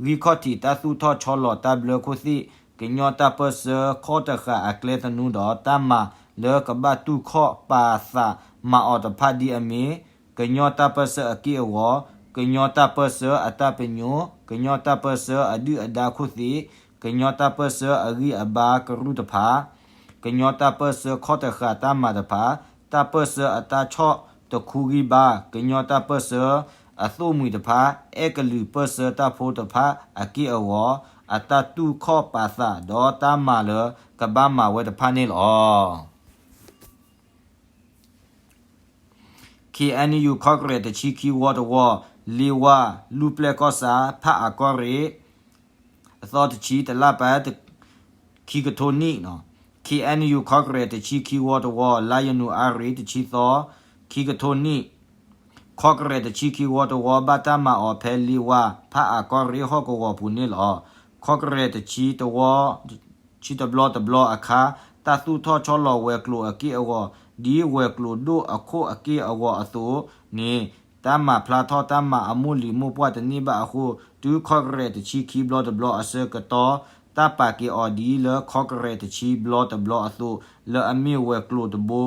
ဂံၢ်ခီၣ်ထံးတၢ်သူၣ်ထီၣ်ဆီလီၤတၢ်ဘျၢခိၣ်သ့ၣ် ကညီတၢ်ပၢၢ်ဆၢခီတဃာ်အကျဲသနူဒီး တၢ်မၤလၢကဘၣ်တူၢ်ခီၣ်ပာ်သးမၤအီၤတဖၣ်ဒ်အမ့ၢ် ကညီတၢ်ပၢၢ်ဆၢအက့ၢ်အဂီၤ, ကညီတၢ်ပၢၢ်ဆၢအတၢ်ပညိၣ်, ကညီတၢ်ပၢၢ်ဆၢအဒုၣ်အဒါခိၣ်သ့ၣ်, ကညီတၢ်ပၢၢ်ဆၢအဂံၢ်အဘါကရူၢ်တဖၣ်, ကညီတၢ်ပၢၢ်ဆၢခီတဃာ်တၢ်မၤတဖၣ်, တၢ်ပၢၢ်ဆၢအတၢ်ဆီၣ်တခူဂံၢ်ဘါ, ကညီတၢ်ပၢၢ်ဆၢအသိၣ်မှံၤတဖၣ်, အဲၣ်ကလုာ်ပၢၢ်ဆၢတၢ်ဖိတဖၣ်အက့ၢ်အဂီၤ, အတၢ်တူၢ်ခီၣ်ပာ်သးဒီးတၢ်မၤလၢကဘၣ်မၤဝဲတဖၣ်န့ၣ်လီၤ. K N U ခီကရဲးတဆံခံဝီတဝီ, လ့ဝါ, လူၢ်ပျဲၢ်ကီၢ်ဆၣ်, ဖးအးကီၢ်ရ့ၣ်, အသီတဆံ တလါပၢၢ် ခံကထိနံၣ်, K N U ခီကရဲးတဆံခံဝီတဝီ, လါယနူၤအါရံၤ တဆံသီ, ခံကထိနံၣ်, ခီကရဲးတဆံခံဝီတဝီ ဘၣ်တၢ်မၤအီၤဖဲလ့ဝါ ဖးအးကီၢ်ရ့ၣ်ဟီၣ်ကဝီၤပူၤန့ၣ်လီၤ. ခီကရဲးတဆံတဝီ ဆံတဘျီတဘျီအခါ တၢ်သူၣ်ထီၣ်ဆီလီၤဝဲၤကျိၤအက့ၢ်အဂီၤ ဒ်ဝဲၤကျိၤဒိၣ်အခိၣ်အက့ၢ်အဂီၤအသိးန့ၣ် တၢ်မၤဖျါထီၣ်တၢ်မၤအမိၢ်လံၤမိၢ်ပှၢ်တန့ၢ်ဘၣ်အဃိ တုၤခီကရဲးတဆံခံဘျီတဘျီအဆၢကတီၢ် တၢ်ပာ်က့ၤအီၤဒ်လၢခီကရဲးတဆံဘျီတဘျီအသိး လၢအမ့ၢ်ဝဲၤကျိၤတဘိ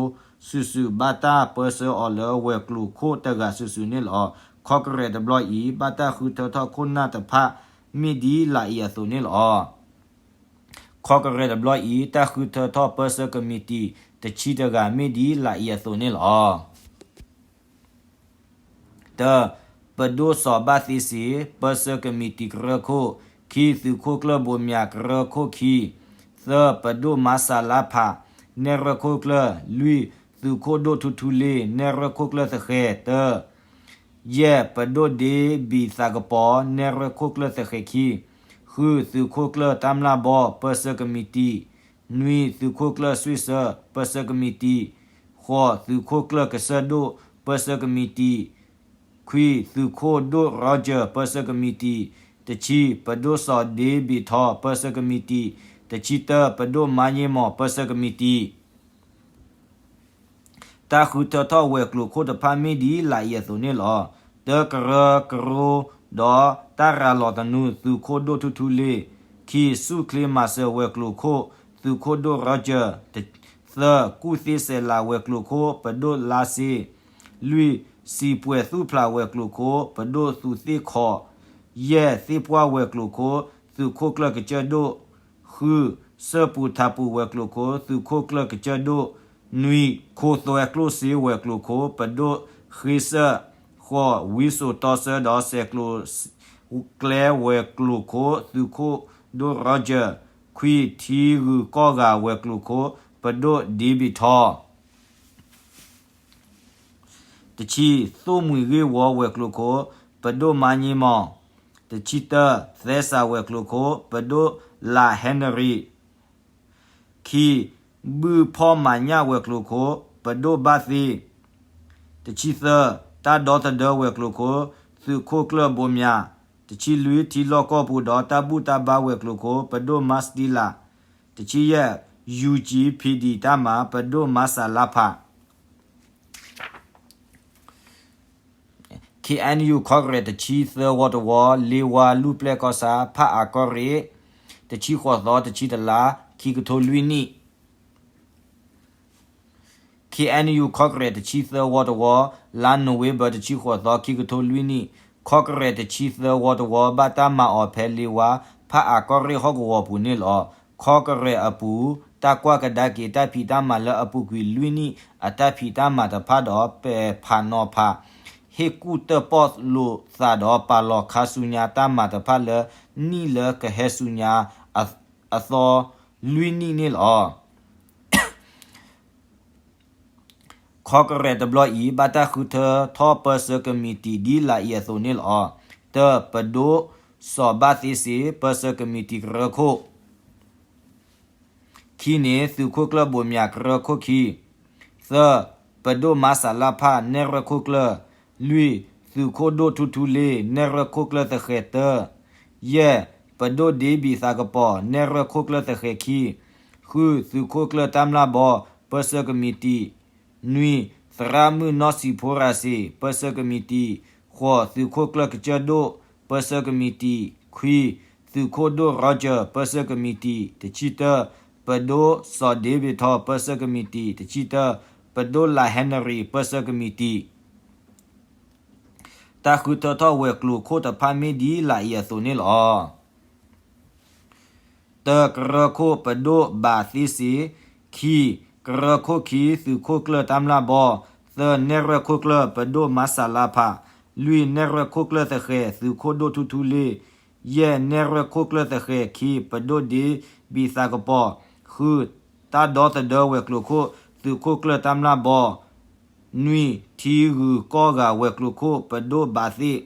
စုာ်စုာ်ဘၣ်တၢ်ပၢဆှၢအီၤလၢဝဲၤကျိၤခိၣ်တဂၤစုာ်စုာ်န့ၣ်လီၤ. ခီကရဲးတဘျီအံၤ ဘၣ်တၢ်ဃုထၢထီၣ်ခိၣ်နၢ်တဖၣ် မ့ၢ်ဒ်လာ်အံၤအသိးန့ၣ်လီၤ. ခီကရဲးတဘျီအံၤ တၢ်ဃုထၢထီၣ်ပၢဆှၢကမံးတံာ် တဆံတဂၤ မ့ၢ်ဒ်လာ်အံၤအသိးန့ၣ်လီၤ. တၢ, ပဒိၣ်စီၤဘၣ်သ့စ့ ပၢဆှၢကမံးတံာ်ကရၢခိၣ်, ခံ, သုးခိၣ်ကျၢၢ်ဘိမၠးကရၢခိၣ်ခံ, သၢ, ပဒိၣ်မၤစၢ်လါဖး နဲၣ်ရွဲၣ်ခိၣ်ကျၢၢ်, လွံၢ်, သုးခိၣ်ဒိၣ်ထူထူလ့ နဲၣ်ရွဲၣ်ခိၣ်ကျၢၢ်သဃဲၤ, တၢ, ယဲၢ်, ပဒိၣ်ဒ့ဘံၣ်သးကပီၤ နဲၣ်ရွဲၣ်ခိၣ်ကျၢၢ်သဃဲၤခံ, ဃု, သုးခိၣ်ကျၢၢ်တၢ်မျၢ်ဘီ ပၢဆှၢကမံးတံာ်, နွံ, သုးခိၣ်ကျၢၢ်စွံၣ်စၢ ပၢဆှၢကမံးတံာ်, ဃိး, သုးခိၣ်ကျၢၢ်ကစၢၢ်ဒိၣ် ပၢဆှၢကမံးတံာ်, ခွံ, သုးခိၣ်ဒိၣ် Roger ပၢဆှၢကမံးတံာ်, တဆံ, ပဒိၣ်စီၤဒ့ဘံၣ်ထီ ပၢဆှၢကမံးတံာ်, တဆံတၢ, ပဒိၣ်မါည့မီၤ ပၢဆှၢကမံးတံာ် တၢ်ဃုထၢထီၣ်ဝဲၤကျိၤခိၣ်တဖၣ်မ့ၢ်ဒ်လာ်အံၤအသိးန့ၣ်လီၤ. တၢ, ကရၢကရိ ဒီးတၢ်ရၤလီၤသနူ သုးခိၣ်ဒိၣ်ထူထူလ့, ခံ, ဆူၣ်ချ့မၤစၢၤဝဲၤကျိၤခိၣ် သုးခိၣ်ဒိၣ် Roger, သၢ, ကူၣ်သ့စဲးလၤဝဲၤကျိၤခိၣ် ပဒိၣ်လါစ့, လွံၢ်, စံးပှဲၤသူၣ်ဖျးဝဲၤကျိၤခိၣ် ပဒိၣ်သူးသ့ၣ်ခီ, ယဲၢ်, သ့ၣ်ပှၢ်ဝဲၤကျိၤခိၣ် သုးခိၣ်ကျၢၢ်ကစၢၢ်ဒိၣ် ဃု, စၢၢ်ပူၤထးပူၤဝဲၤကျိၤခိၣ် သုးခိၣ်ကျၢၢ်ကစၢၢ်ဒိၣ်, နွံ, ခိသွဲကျိၣ်စ့ဝဲၤကျိၤခိၣ် ပဒိၣ်ဃ့စၢၢ်, ဃိး, ဝံစိာ်တီဆၢဒီးစဲးကျိးကျဲဝဲၤကျိၤခိၣ် သုးခိၣ်ဒိၣ် Roger, ခွံ, ထံဂုၤကီၢ်ဂၤဝဲၤကျိၤခိၣ် ပဒိၣ်ဒ့ဘံၣ်ထီ တဆံ, သိၣ်မှံၤဂ့ၢ်ဝီဝဲၤကျိၤခိၣ် ပဒိၣ်မါည့မီၤ, တဆံတၢ, သဲစးဝဲၤကျိၤခိၣ် ပဒိၣ်လးဟဲနရံၣ်, ခံ, ဘုၣ်ဖီၣ်မၤညၣ်ဝဲၤကျိၤခိၣ် ပဒိၣ်ဘၣ်သ့, တဆံသၢ, တၢ်ဒီသဒၢဝဲၤကျိၤခိၣ် သုးခိၣ်ကျၢၢ်ဘိမၠး, တဆံလွံၢ်, ထံလီၢ်ကီၢ်ပူၤဒီးတၢ်ဘူၣ်တၢ်ဘါဝဲၤကျိၤခိၣ် ပဒိၣ်မါစတံလး, တဆံယဲၢ်, UGPD တၢ်မၤ ပဒိၣ်မၤစၢ်လါဖး တၢ်ဃုထၢထီၣ်ဝဲၤကျိၤခိၣ်တဖၣ်မ့ၢ်ဒ်လာ်အံၤအသိးန့ၣ်လီၤ. ခ့ၣ်အဲၣ်ယူၣ် ခီကရဲး တဆံသၢဝီတဝီ, လ့ဝါ လူၢ်ပျဲၢ်ကီၢ်ဆၣ်, ဖၣ်အၣ်ကီၢ်ရ့ၣ်, တဆံဃိးသီ, တဆံတလါ, ခံကထိလွံၢ်နံၣ်. ခ့ၣ်အဲၣ်ယူၣ် ခီကရဲး တဆံသၢဝီတဝီ, လါနိၣ်ဝ့ဘၢၣ် တဆံဃိးသီ, ခံကထိလွံၢ်နံၣ်, ခီကရဲး တဆံသၢဝီတဝီ ဘၣ်တၢ်မၤအီၤဖဲလ့ဝါ, ဖၣ်အၣ်ကီၢ်ရ့ၣ်ဟီၣ်ကဝီၤပူၤန့ၣ်လီၤ. ခီကရဲးအပူၤ တၢ်ကွၢ်ကဒါက့ၤ တၢ်ဖံးတၢ်မၤလၢအပူၤကွံာ်လွံၢ်နံၣ် အတၢ်ဖံးတၢ်မၤတဖၣ်ဒီး ပဲာ်ဖးနီၤဖး ဟ့ၣ်ကူၣ်တၢၣ်ပီၣ်လိာ်သးဒီး ပာ်လီၤခါဆူညါတၢ်မၤတဖၣ်လၢ နံၣ်လၢကဟဲဆူညါအသီလွံၢ်နံၣ်န့ၣ်လီၤ. ခီကရဲးတဘျီအံၤ ဘၣ်တၢ်ဃုထၢထီၣ်ပၢဆှၢကမံးတံာ် ဒ်လာ်အံၤအသိးန့ၣ်လီၤ. တၢ, ပဒိၣ်စီၤဘၣ်သ့စ့ ပၢဆှၢကမံးတံာ်ကရၢခိၣ် ခံန့ၣ် သုးခိၣ်ကျၢၢ်ဘိးမၠး ကရၢခိၣ်ခံ, သၢ, ပဒိၣ်မၤစၢ်လၢ်ဖၣ် နဲၣ်ရွဲၣ်ခိၣ်ကျၢၢ်, လွံၢ်, သုးခိၣ်ဒိၣ်ထူထူလ့ နဲၣ်ရွဲၣ်ခိၣ်ကျၢၢ်သဃဲၤ, သၢ, ယဲၢ်, ပဒိၣ်ဒ့ဘံၣ်သးကပီၤ နဲၣ်ရွဲၣ်ခိၣ်ကျၢၢ်သဃဲၤခံ, ဃု, သုးခိၣ်ကျၢၢ်တၢ်မျၢ်ဘီ ပၢဆှၢကမံးတံာ် နွံ, သရၣ်မုၣ်နီၢ်စံးဖိရၤစ့ ပၢဆှၢကမံးတံာ်, ဃိး, သုးခိၣ်ကျၢၢ်ကစၢၢ်ဒိၣ် ပၢဆှၢကမံးတံာ်, ခွံ, သုးခိၣ်ဒိၣ်ရီကၢၢ် ပၢဆှၢကမံးတံာ်, တဆံတၢ, ပဒိၣ်စီၤဒ့ဘ့းထီ ပၢဆှၢကမံးတံာ်, တဆံတၢ, ပဒိၣ်လၢ်ဟဲနရံၤ ပၢဆှၢကမံးတံာ်. တၢ်ဃုထၢထီၣ်ဝဲၤကျိၤခိၣ်တဖၣ်မ့ၢ်ဒ်လာ်အံၤအသိးန့ၣ်လီၤ. တၢ, ကရၢခိၣ်ပဒိၣ်ဘၣ်သ့စ့, ခံ, ကရၢခိၣ်ခံ သုးခိၣ်ကျၢၢ်တၢ်မျၢ်ဘီ, သၢ, နဲၣ်ရွဲၣ်ခိၣ်ကျၢၢ် ပဒိၣ်မၤစၢ်လၢ်ဖၣ်, လွံၢ်, နဲၣ်ရွဲၣ်ခိၣ်ကျၢၢ်သဃဲၤ သုးခိၣ်ဒိၣ်ထူထူလ့, ယဲၢ်, နဲၣ်ရွဲၣ်ခိၣ်ကျၢၢ်သဃဲၤခံ ပဒိၣ်ဒ့ဘံၣ်သးကပီၤ, ဃု, တၢ်ဒီသဒၢဝဲၤကျိၤခိၣ် သုးခိၣ်ကျၢၢ်တၢ်မျၢ်ဘီ, နွံ, ထံဂုၤကီၢ်ဂၤဝဲၤကျိၤခိၣ် ပဒိၣ်ဘၣ်သ့,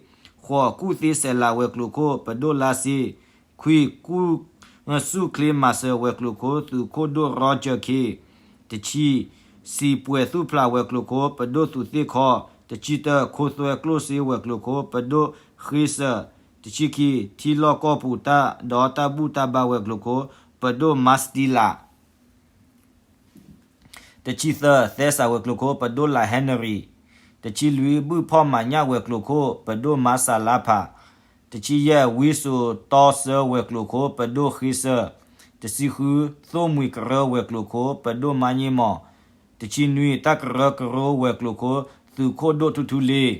ဃိး, ကူၣ်သ့စဲးလၤဝဲၤကျိၤခိၣ် ပဒိၣ်လါစ့, ခွံ, ကူၣ်ဆူၣ်ချ့မၤစၢၤဝဲၤကျိၤခိၣ် သုးခိၣ်ဒိၣ်ရီကၢၢ်ခ့, တဆံ, စံာ်ပှဲၤသူၣ်ဖျးဝဲၤကျိၤခိၣ် ပဒိၣ်သူးသ့ၣ်ခီ, တဆံတၢ, ခိသွဲကျိၣ်စ့ဝဲၤကျိၤခိၣ် ပဒိၣ်ဃ့စၢၢ်, တဆံခံ, ထံလီၢ်ကီၢ်ပူၤတၢ်ဒီးတၢ်ဘူၣ်တၢ်ဘါဝဲၤကျိၤခိၣ် ပဒိၣ်မၤစတံလး တဆံသၢ, သဲစးဝဲၤကျိၤခိၣ် ပဒိၣ်လၢ်ဟဲနရံၤ, တဆံလွံၢ်, ဘုၣ်ဖီၣ်မၤညၣ်ဝဲၤကျိၤခိၣ် ပဒိၣ်မၤစၢ်လါဖး, တဆံယဲၢ်, ဝံစိာ်တီဆၢဝဲၤကျိၤခိၣ် ပဒိၣ်ဃ့စၢၢ်, တဆံဃု, သိၣ်မှံၤကရၢဝဲၤကျိၤခိၣ် ပဒိၣ်မၤည့မီၢ်, တဆံနွံ, တၢ်ကရၢကရိဝဲၤကျိၤခိၣ် သုးခိၣ်ဒိၣ်ထူထူလ့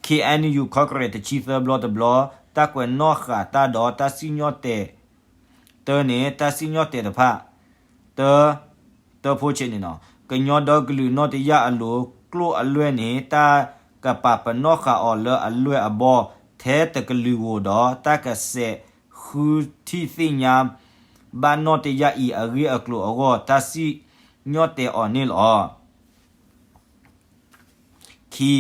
ခ့ၣ်အဲၣ်ယူၣ် ခီကရဲး တဆံသၢဘျီတဘျီ, တၢ်ကွဲးနီၣ်ဃာ်တၢ်ဒီးတၢ်စံၣ်ညီၣ်တဲာ်, တၢန့ၣ် တၢ်စံၣ်ညီၣ်တဲာ်တဖၣ်, တၢ, တၢဖိဆဲးန့ၣ်, ကညီဒီကလုာ်နီၣ်တယာ်အလိၤ ကျိၣ်အလွဲၢ်န့ၣ် တၢ်ကပာ်ပနီၣ်ဃာ်အီၤလၢအလွဲၢ်အဘီ ထဲတကလုာ်ဧိၤဒီး တၢ်ကစဲးဃုထံၣ်သ့ၣ်ညါ ဘၣ်နီၣ်တယာ်အံၤအဂ့ၢ်အကျိၤအဂီၢ် တၢ်စံၣ်ညီၣ်တဲာ်အီၤန့ၣ်လီၤ. ခံ,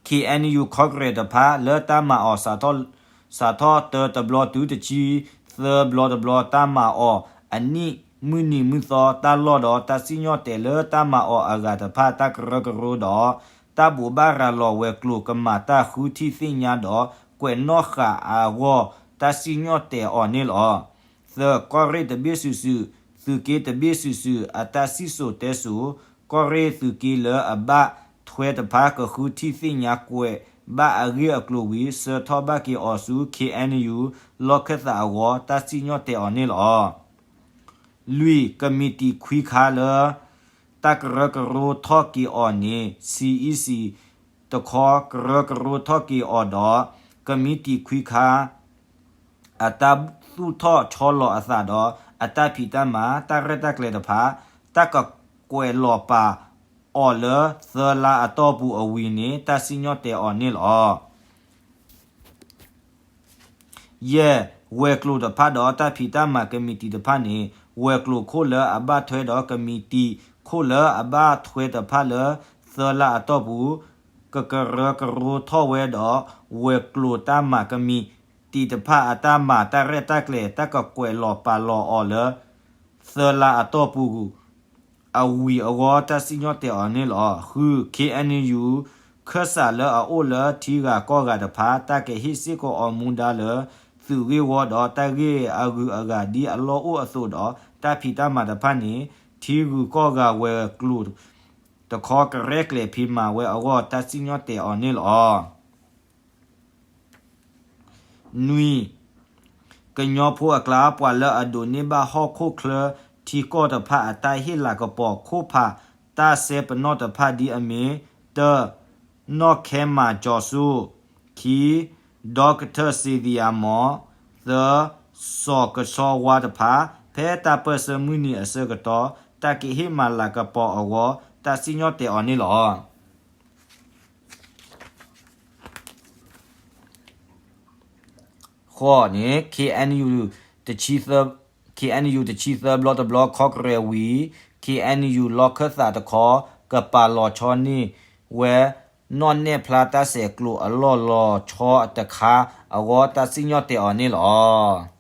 ခ့ၣ်အဲၣ်ယူၣ် ခီကရဲးတဖၣ် လၢတၢ်မၤအီၤ စးထီၣ်တၢတဘျီတုၤတဆံသၢဘျီတဘျီ တၢ်မၤအီၤအနံၣ်မုၢ်နံၤမုၢ်သီ တၢ်လီၢ်ဒီးတၢ်စံၣ်ညီၣ်တဲာ်လၢတၢ်မၤအီၤအဂၤတဖၣ် တၢ်ကရၢကရိဒီး တၢ်ဘိးဘၣ်ရၤလီၤဝဲၤကျိၤကမၤတၢ်ဃုထံၣ်သ့ၣ်ညါဒီး ကွဲးနီၣ်ဃာ်အဂီၢ် တၢ်စံၣ်ညီၣ်တဲာ်အီၤန့ၣ်လီၤ. သၢ, ကီၢ်ရ့ၣ်တဘ့ၣ်စုာ်စုာ်, သုးက့တဘ့ၣ်စုာ်စုာ် အတၢ်စံၣ်စိၤတဲစိၤ, ကီၢ်ရ့ၣ်သုးက့လၢအဘၣ်ထွဲတဖၣ် ကဃုထံၣ်သ့ၣ်ညါကွဲးဘၣ်အဂ့ၢ်အကျိၤဝံၤ ဆှၢထီၣ်ဘၣ်က့ၤအီၤဆူ ခ့ၣ်အဲၣ်ယူၣ် လီၢ်ခၢၣ်သးအဂီၢ် တၢ်စံၣ်ညီၣ်တဲာ်အီၤန့ၣ်လီၤ. လွံၢ်, ကမံးတံာ်ခွံခါလၢ တၢ်ကရၢကရိထီၣ်က့ၤအီၤန့ၣ် စံးအံစံး တခီ ကရၢကရိထီၣ်က့ၤအီၤဒီး ကမံးတံာ်ခွံခါ အတၢ်သူၣ်ထီၣ်ဆီလီၤအသးဒီး အတၢ်ဖံးတၢ်မၤ တၢ်ရဲၣ်တၢ်ကျဲၤတဖၣ် တၢ်ကကွဲးလီၤပာ်အီၤလၢ သၢလါအတီၢ်ပူၤအဝံၤန့ၣ် တၢ်စံၣ်ညီၣ်တဲာ်အီၤန့ၣ်လီၤ. ယဲၢ်, ဝဲၤကျိၤတဖၣ်ဒီးတၢ်ဖံးတၢ်မၤကမံးတံာ်တဖၣ်န့ၣ် ဝဲၤကျိၤခိၣ်လၢအဘၣ်ထွဲဒီးကမံးတံာ်ခိၣ်လၢအဘၣ်ထွဲတဖၣ်လၢ သၢလါအတီၢ်ပူၤ ကကရၢကရိထီၣ်ဝဲဒီး ဝဲၤကျိၤတၢ်မၤကမံးတံာ်တဖၣ်အတၢ်မၤတၢ်ရဲၣ်တၢ်ကျဲၤ တၢ်ကကွဲးလီၤပာ်လီၤအီၤလၢ သၢလါအတီၢ်ပူၤ အဝံၤအဂီၢ် တၢ်စံၣ်ညီၣ်တဲာ်အီၤန့ၣ်လီၤ. ဃု, ခ့ၣ်အဲၣ်ယူၣ် ခၢၣ်စးလၢအအိၣ်လၢထံဂၤကီၢ်ဂၤတဖၣ် တၢ်ကဟ့ၣ်စ့ၢ်ကီးအီၤမူဒါလၢ သုးဂ့ၢ်ဝီဒီးတၢ်ဂ့ၢ်အဂုၤအဂၤဒ်အလီၢ်အိၣ်အသိးဒီး တၢ်ဖံးတၢ်မၤတဖၣ်န့ၣ် ထံဂုၤကီၢ်ဂၤဝဲၤကျိၤ တ တခီကရဲၣ်ကျဲၤဖံးမၤဝဲအဂီၢ် တၢ်စံၣ်ညီၣ်တဲာ်အီၤန့ၣ်လီၤ. နွံ, ကညီဖိအကျါ ပှၤလၢအဒိးန့ၢ်ဘၣ်ဟီၣ်ခိၣ်ချၢထံကီၢ်တဖၣ်အတၢ်ဟ့ၣ်လၤကပီၤ ခိၣ်ဖးတၢ်စဲပနီၣ်တဖၣ်ဒ်အမ့ၢ်, တၢ, နီၢ်ခဲမၤကၠီၤစူၣ်, ခံ, ဒီကထၢၣ်စ့သံယၤမီၢ်, သၢ, စီၤကဆီဝါတဖၣ် ဖဲတၢ်ပၢၢ်ဆၢမုၢ်နံၤအဆၢကတီၢ် တၢ်ကဟ့ၣ်မၤလၤကပီၤအဂီၢ် တၢ်စံၣ်ညီၣ်တဲာ်အီၤန့ၣ်လီၤ. ဃိးန့ၣ် KNU တဆံသၢ, KNU တဆံသၢဘျီတဘျီ ခီကရဲးဝံၤ KNU လီၢ်ခၢၣ်သးတခီ ကပာ်လီၤဆီန့ၢ်ဝဲ နီၣ်နဲၣ်ဖျါတၢ်ဆဲးကျိးအလီၢ်လီၤဆီတခါအဂီၢ် တၢ်စံၣ်ညီၣ်တဲာ်အီၤန့ၣ်လီၤ.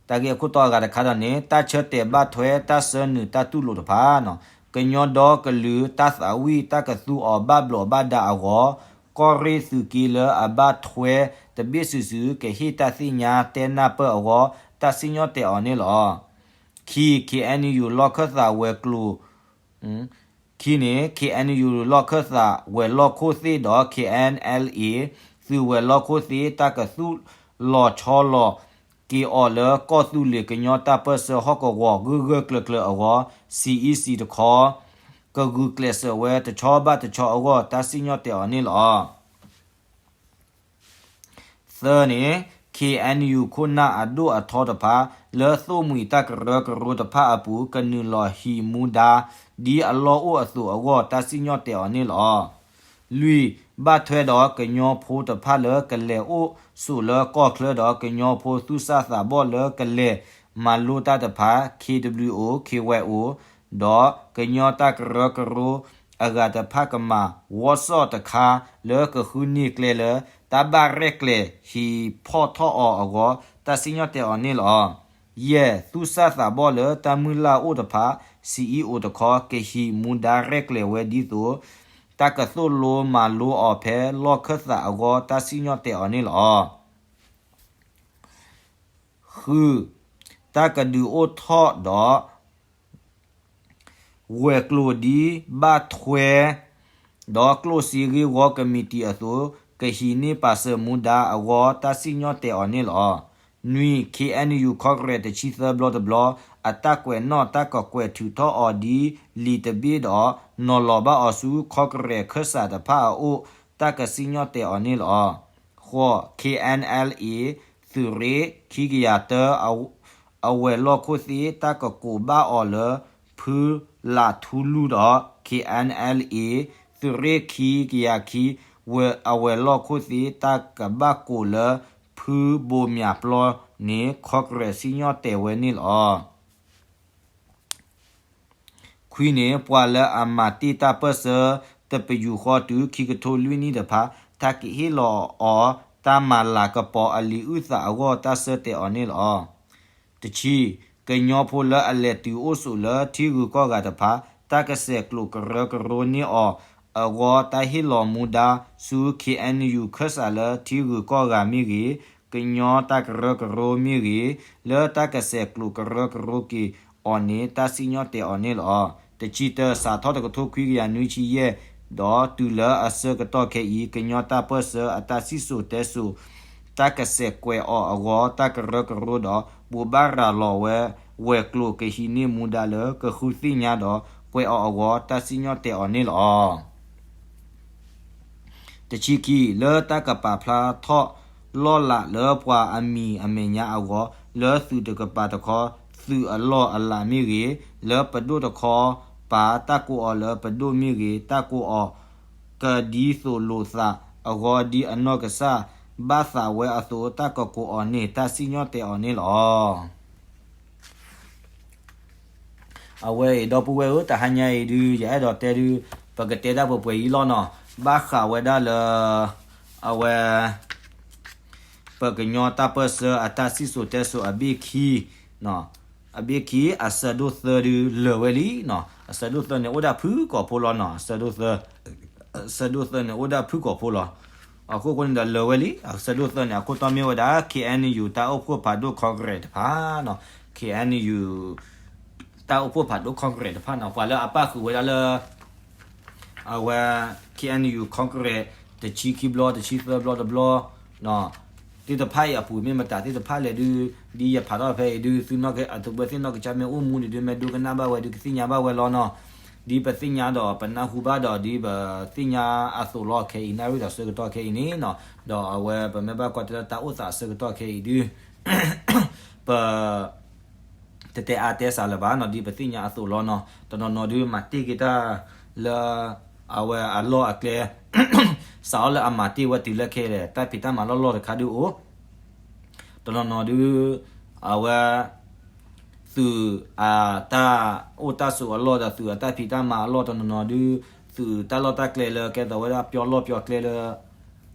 တၢ်ဂ့ၢ်အခိၣ်တီအဂၤတခါဒီးန့ၣ် တၢ်ဆၢတဲာ်ဘၣ်ထွဲ တၢ်ဆၢနုာ်တၢ်တူၢ်လိာ်တဖၣ်, ကညီဒီကလုာ်တၢ်သးဝံၣ် တၢ်ကသူအီၤဘၣ်ဘျီးဘၣ်ဒါအဂီၢ်, ကီၢ်ရ့ၣ်သုးက့လၢအဘၣ်ထွဲတဘ့ၣ်စုာ်စုာ် ကဟ့ၣ်တၢ်သ့ၣ်ညါတဲနၢ်ပၢၢ်အဂီၢ် တၢ်စံၣ်ညီၣ်တဲာ်အီၤန့ၣ်လီၤ. ခံ, KNU လီၢ်ခၢၣ်သးဝဲၤကျိၤ ခံန့ၣ် KNU လီၢ်ခၢၣ်သးဝဲၤလီၢ်ခိၣ်သ့ၣ်ဒီး KNLA သုးဝဲၤလီၢ်ခိၣ်သ့ၣ် တၢ်ကသူၣ်လီၤဆီလီၤက့ၤအီၤလၢ ကီၢ်သူလ့ၤကညီတၢ်ပၢၢ်ဆၢဟီၣ်ကဝီၤ ဂၢၢ်ဂၢၢ်ကျၢၤကျၢၤအဂီၢ် CEC တခီ ကဂုာ်ကျဲးစၢးဝဲတဆီဘၣ်တဆီအဂီၢ် တၢ်စံၣ်ညီၣ်တဲာ်အီၤန့ၣ်လီၤ. သၢန့ၣ် KNU ခိၣ်နၢ်အဒိၣ်အထီတဖၣ် လၢသိၣ်မှံၤတၢ်ကရၢကရိတဖၣ်အပူၤ ကနုာ်လီၤဟံးမူဒါ ဒ်အလီၢ်အိၣ်အသိးအဂီၢ် တၢ်စံၣ်ညီၣ်တဲာ်အီၤန့ၣ်လီၤ. လွံၢ်, ဘၣ်ထွဲဒီးကညီဖိတဖၣ်လၢကလဲၤအိၣ်ဆိးလၢကီၢ်ချၢဒီး ကညီဖိသူၣ်စၢ်သးဘီၣ်လၢကလဲၤမၤလိတၢ်တဖၣ် KWO KYO ဒီးကညီတၢ်ကရၢကရိအဂၤတဖၣ်ကမၤ workshop တခါ လၢကဃုန့ၢ်ကျဲလၢ တၢ်ဘၣ်ရဲၣ်ကျဲၤဟံးဖီၣ်ထီၣ်အီၤအဂီၢ် တၢ်စံၣ်ညီၣ်တဲာ်အီၤန့ၣ်လီၤ. ယဲၢ်, သူၣ်စၢ်သးဘီၣ်လၢတၢ်မုၢ်လၢ်အိၣ်တဖၣ် CEO တခီ ကဟံးမူဒါရဲၣ်ကျဲၤဝဲဒ်သိး တၢ်ကသိၣ်လိမၤလိအီၤဖဲလီၢ်ခၢၣ်သးအဂီၢ် တၢ်စံၣ်ညီၣ်တဲာ်အီၤန့ၣ်လီၤ. ဃု, တၢ်ကဒုးအိၣ်ထီၣ်ဒီး ဝဲၤကျိၤဒ်ဘၣ်ထွဲ ဒီးကျိၣ်စ့ဂ့ၢ်ဝီကမံးတံာ်အသိး ကဟံးန့ၢ်ပာ်စၢၤမူဒါအဂီၢ် တၢ်စံၣ်ညီၣ်တဲာ်အီၤန့ၣ်လီၤ. နွံ, KNU ခီကရဲးတဆံသၢဘျီတဘျီ အတၢ်ကွဲးနီၣ် တၢ်ကကွဲးထုးထီၣ်အီၤဒ်လံာ်တဘ့ၣ်ဒီး နီၤလီၤဘၣ်အီၤဆူ ခီကရဲးခၢၣ်စးတဖၣ်အအိၣ် တၢ်ကစံၣ်ညီၣ်တဲာ်အီၤန့ၣ်လီၤ. ဃိး, KNLA သုးရ့ၣ်ခံကယၤတၢ အဝဲၤလီၢ်ခိၣ်သ့ၣ် တၢ်ကကိးဘၣ်အီၤလၢ ဖုလးထူလူၢ်ဒီး KNLA သုးရ့ၣ်ခံကယၤခံ အဝဲၤလီၢ်ခိၣ်သ့ၣ် တၢ်ကဘၣ်ကိးလၢ ဖုဘိးမၠးပျီန့ၣ် ခီကရဲးစံၣ်ညီၣ်တဲာ်ဝဲန့ၣ်လီၤ. ခွံန့ၣ် ပှၤလၢအမၤတ့ၢ်တၢ်ပၢၢ်ဆၢ တပယူာ်ဃီတုၤ ခံကထိလွံၢ်နံၣ်တဖၣ် တၢ်ကဟ့ၣ်လီၤအီၤ တၢ်မၤလၤကပီၤအလံာ်အုၣ်သးအဂီၢ် တၢ်ဆၢတဲာ်အီၤန့ၣ်လီၤ. တဆံ, ကညီဖိလၢအလဲၤတုၤအိၣ်ဆိးလၢထံဂုၤကီၢ်ဂၤတဖၣ် တၢ်ကဆဲးကျိးကရၢကရိန့ၢ်အီၤအဂီၢ် တၢ်ဟ့ၣ်လီၤမူဒါဆူ KNU ခၢၣ်စးလၢထံဂုၤကီၢ်ဂၤမ့ၢ်ဂ့ၤ, ကညီတၢ်ကရၢကရိမ့ၢ်ဂ့ၤ, လၢတၢ်ကဆဲးကျိးကရၢကရိက့ၤအီၤန့ၣ် တၢ်စံၣ်ညီၣ်တဲာ်အီၤန့ၣ်လီၤ. တဆံတၢ, စးထီၣ်တကထိခွံကယၤနွံဆံယဲၢ် ဒီးတုၤလၢအဆၢကတီၢ်ခဲအံၤ ကညီတၢ်ပၢၢ်ဆၢအတၢ်စံၣ်စိၤတဲစိၤ တၢ်ကဆဲးကွဲးအီၤအဂီၢ် တၢ်ကရၢကရိဒီး ဘိးဘၣ်ရၤလီၤဝဲ ဝဲၤကျိၤကဟံးန့ၢ်မူဒါလၢ ကဃုသ့ၣ်ညါဒီး ကွဲးအီၤအဂီၢ် တၢ်စံၣ်ညီၣ်တဲာ်အီၤန့ၣ်လီၤ. တဆံခံ, လၢတၢ်ကပာ်ဖျါထီၣ်လီၢ်လၤလၢပှၤအမံၤအမဲာ်ညါအဂီၢ် လၢသုးတကပၤတခီ သုးအလီၢ်အလၤမ့ၢ်ဂ့ၤ, လၢပဒိၣ်တခီပၤ တၢ်ကိးအီၤလၢပဒိၣ်မ့ၢ်ဂ့ၤ, တၢ်ကိးအီၤ ကဒ်သိးလိာ်သးအဂီၢ် ဒ်အနီၢ်ကစၢ်ဘၣ်သးဝဲအသိး တၢ်ကကိးအီၤန့ၣ် တၢ်စံၣ်ညီၣ်တဲာ်အီၤန့ၣ်လီၤ. အဝဲအံၤ ဒီပုၢ်ဝဲၢ်ဧၢ, တဟါညါအံၤဒုး ယအဲၣ်ဒိးတဲဒုး ပကတဲဒၣ်ပှဲၤပှဲၤအံၤလီၤနီၤ, ဘၣ်ဃးဝဲဒၣ်လၢ အဝဲ ပကညီတၢ်ပၢၢ်ဆၢအတၢ်စံၣ်စိၤတဲစိၤအဘ့ၣ်ခံ, အဘ့ၣ်ခံ အဆၢဒိၣ်သၢဒုးလၢာ်ဝဲလံနီၤ, အဆၢဒိၣ်သၢန့ၣ်အိၣ်ဒၣ်ဖုၣ်ကိာ်ဖိလီၤနီၤ, အဆၢဒိၣ်သၢ, အဆၢဒိၣ်သၢန့ၣ်အိၣ်ဒၣ်ဖုၣ်ကိာ်ဖိလီၤ. အခိၣ်ဃိန့ၣ်ဒီးလၢာ်ဝဲလံ, အဆၢဒိၣ်သၢန့ၣ် အခိၣ်တီမ့ၢ်ဝဲဒၣ် KNU တၢ်အိၣ်ဖှိၣ်ဖးဒိၣ် Congress တဖၣ်နီၤ, KNU တၢ်အိၣ်ဖှိၣ်ဖးဒိၣ် Congress တဖၣ်နီၤ ပှၤလၢအပၣ်ဃုာ်ဝဲဒၣ်လၢ အဝဲ K N U Congress တဆံခံဘျီ တဆံသၢဘျီတဘျီ သ့ၣ်တဖၣ်အံၤအပူၤမ့ၢ်မတၤသ့ၣ်တဖၣ်လဲၣ်ဒုး ဒ်ယဖးထီၣ်ဖဲအံၤဒုး သုနီၢ်က အသုဝဲသ့ၣ်နီၢ်ကစၢ်မ့ၢ်အိၣ်မူဒံးဒုး မ့ၢ်ဒိကနၣ်ဘၣ်ဝဲဒုး ကသ့ၣ်ညါဘၣ်ဝဲလီၤနီၤ. ဒ်ပသ့ၣ်ညါဒီးပနၢ်ဟူဘၣ်ဒီး ဒ်ပသ့ၣ်ညါအသိးလီၤ ခဲအံၤ နၣ်ရံၣ်ဒီးဆၢကတီၢ်ခဲအံၤန့ၣ်နီၤ ဒီးအဝဲပမ့ၢ်ဘၣ်ကွၢ်တဲလၢတၢ်အိၣ်သးအဆၢကတီၢ်ခဲအံၤဒုး ပ တတဲအါတဲစှၤလၢၤဘၣ်နီၤ ဒ်ပသ့ၣ်ညါအသိးလီၤနီၤ. တနီၤနီၤဒုးမၤတ့ၢ်က့ၤတၢ်လၢ အဝဲအလီၢ်အကျဲ စးထီၣ်လၢအမၤတ့ၢ်ဝဲတုၤလၢခဲအံၤ တၢ်ဖံးတၢ်မၤလီၢ်လီၢ်တခါဒုးအိၣ် တနီၤနီၤဒုး အဝဲ သုးအတၢ်အိၣ်တၢ်ဆိးအလီၢ်ဒီး သုးအတၢ်ဖံးတၢ်မၤအလီၢ် တနီၤနီၤဒုး သုးတၢ်လီၢ်တၢ်ကျဲလၢ ကဲသိးဝဲဒၣ်ပျီလီၢ်ပျီကျဲလၢ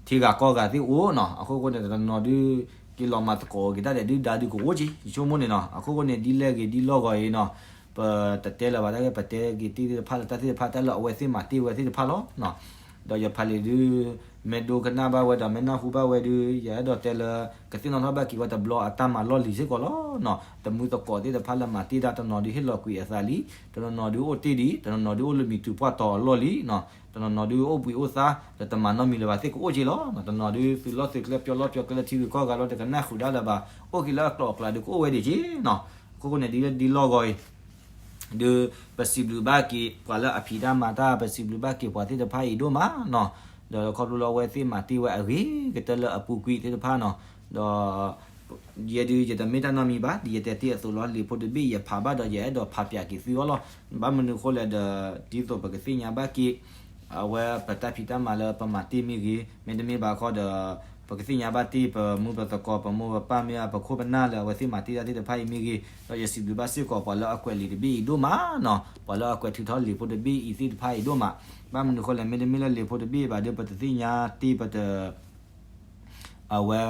ထံဂၤကီၢ်ဂၤသ့ၣ်အိၣ်နီၤ. အခိၣ်ဃိန့ၣ် တနီၤနီၤဒုး က့ၤလီၤမၤသကိးက့ၤတၢ်ဒဲးဒုၣ်ဒါဒုးကအိၣ်က့ၤ ယဆိကမိၣ်န့ၣ်နီၤ. အခိၣ်ဃိန့ၣ် ဒ်လဲၣ်ဂ့ၤဒ်လီၢ်ဂီၤအံၤနီၤ ပတတဲလၢၤဘၣ် တၢ်ဂ့ၢ်ပတဲက့ၤတ့ၢ်သ့ၣ်တဖၣ်လၢတၢ်သ့ၣ်တဖၣ် တၢ်လၢအဝဲသ့ၣ်မၤတ့ၢ်ဝဲသ့ၣ်တဖၣ်လီၤနီၤ. ဒီးယဖးလံာ်ဒုး မ့ၢ်ဒိကနၣ်ဘၣ်ဝဲဒီး မ့ၢ်နၢ်ဟူဘၣ်ဝဲဒုး ယအဲၣ်ဒိးတဲလၢ ကသ့ၣ်နီၣ်ထီၣ်ဘၣ်က့ၤဝဲတဘျီအတၢ်မၤလီၢ်လံၤစ့ၢ်ကီးလီၤနီၤ. တမူသကိးသ့ၣ်တဖၣ်လၢမၤတ့ၢ်တၢ် တနီၤဒုးဟ့ၣ်လီၤကွံာ်အသးလံ, တနီၤနီၤဒုးအိၣ်တ့ၢ်ဒံး, တနီၤနီၤဒုးအိၣ်လၢမံၤတုၤပှၢ်တီၤအလီၢ်လံနီၤ. တနီၤနီၤဒုးအိၣ်ဘှံးအိၣ်သါ ဒီးတမၤနီတမံၤလၢၤဘၣ်သ့ၣ်ကအိၣ်က့ၤလီၤ. တနီၤဒုးသုးလီၢ်သုးကျဲ ပျီလီၢ်ပျီကျဲလၢထံဂုၤကီၢ်ဂၤလီၤ တကနၣ်ဃုာ်ဒၣ်လၢၤဘၣ်, အိၣ်က့ၤလၢအကျိၤအကျဲဒုးကအိၣ်ဝဲဒံးက့ၤနီၤ. အခိၣ်ဃိန့ၣ် ဒ်လဲၣ်ဒ်လီၢ်ဂီၤအံၤ ဒုး ပစံးဘျုးဘၣ်က့ၤ ပှၤလၢအဖံးတၢ်မၤတၢ် ပစံးဘျုးဘၣ်က့ၤပှၤသ့ၣ်တဖၣ်အံၤဒိၣ်မးနီၤ. ဒီးခီဖျိလၢအဝဲသ့ၣ်မၤတ့ၢ်ဝဲအဂ့ၤကတၢၢ်လၢအပူၤကွံာ်သ့ၣ်တဖၣ်နီၤ. ဒီး ယဲဒုးယတမ့ၢ်တၢ်နီတမံၤဘၣ်, ဒ်ယတဲတ့ၢ်အသိးလီၤ. လံာ်ဖိတဘ့ၣ်ယဖးဘၣ်ဒီး ယအဲၣ်ဒိးဖးပၠးက့ၤသုအီၤလီၤ. ဘၣ်မနုၤအဃိလဲၣ်ဒီး ဒ်သိးပကသ့ၣ်ညါဘၣ်က့ၤ အဝဲပတၢ်ဖံးတၢ်မၤလၢပမၤတ့ၢ်မ့ၢ်ဂ့ၤ, မ့တမ့ၢ်ဘၣ်ဃီဒီး ပကသ့ၣ်ညါဘၣ်တ့ၢ်ပမုၢ်ပသကိး ပမိၢ်ပပၢ်မ့ၢ်အပခိၣ်ပနၢ်လၢအဝဲသ့ၣ်မၤတ့ၢ်တၢ်သ့ၣ်တဖၣ်အံၤမ့ၢ်ဂ့ၤ, ဒီးယစံးဘျုးဘၣ်စ့ၢ်ကီးပှၤလၢအကွဲးလံာ်တဘ့ၣ်အံၤဒိၣ်မးနီၤ, ပှၤလၢအကွဲးထုးထီၣ်လံာ်ဖိတဘ့ၣ်အံၤသ့ၣ်တဖၣ်အံၤဒိၣ်မး. ဘၣ်မနုၤအဃိလဲၣ် မ့တမ့ၢ်လၢလံာ်ဖိတဘ့ၣ်ဘၣ်ဒီး ပတသ့ၣ်ညါတ့ၢ်ပတ အဝဲ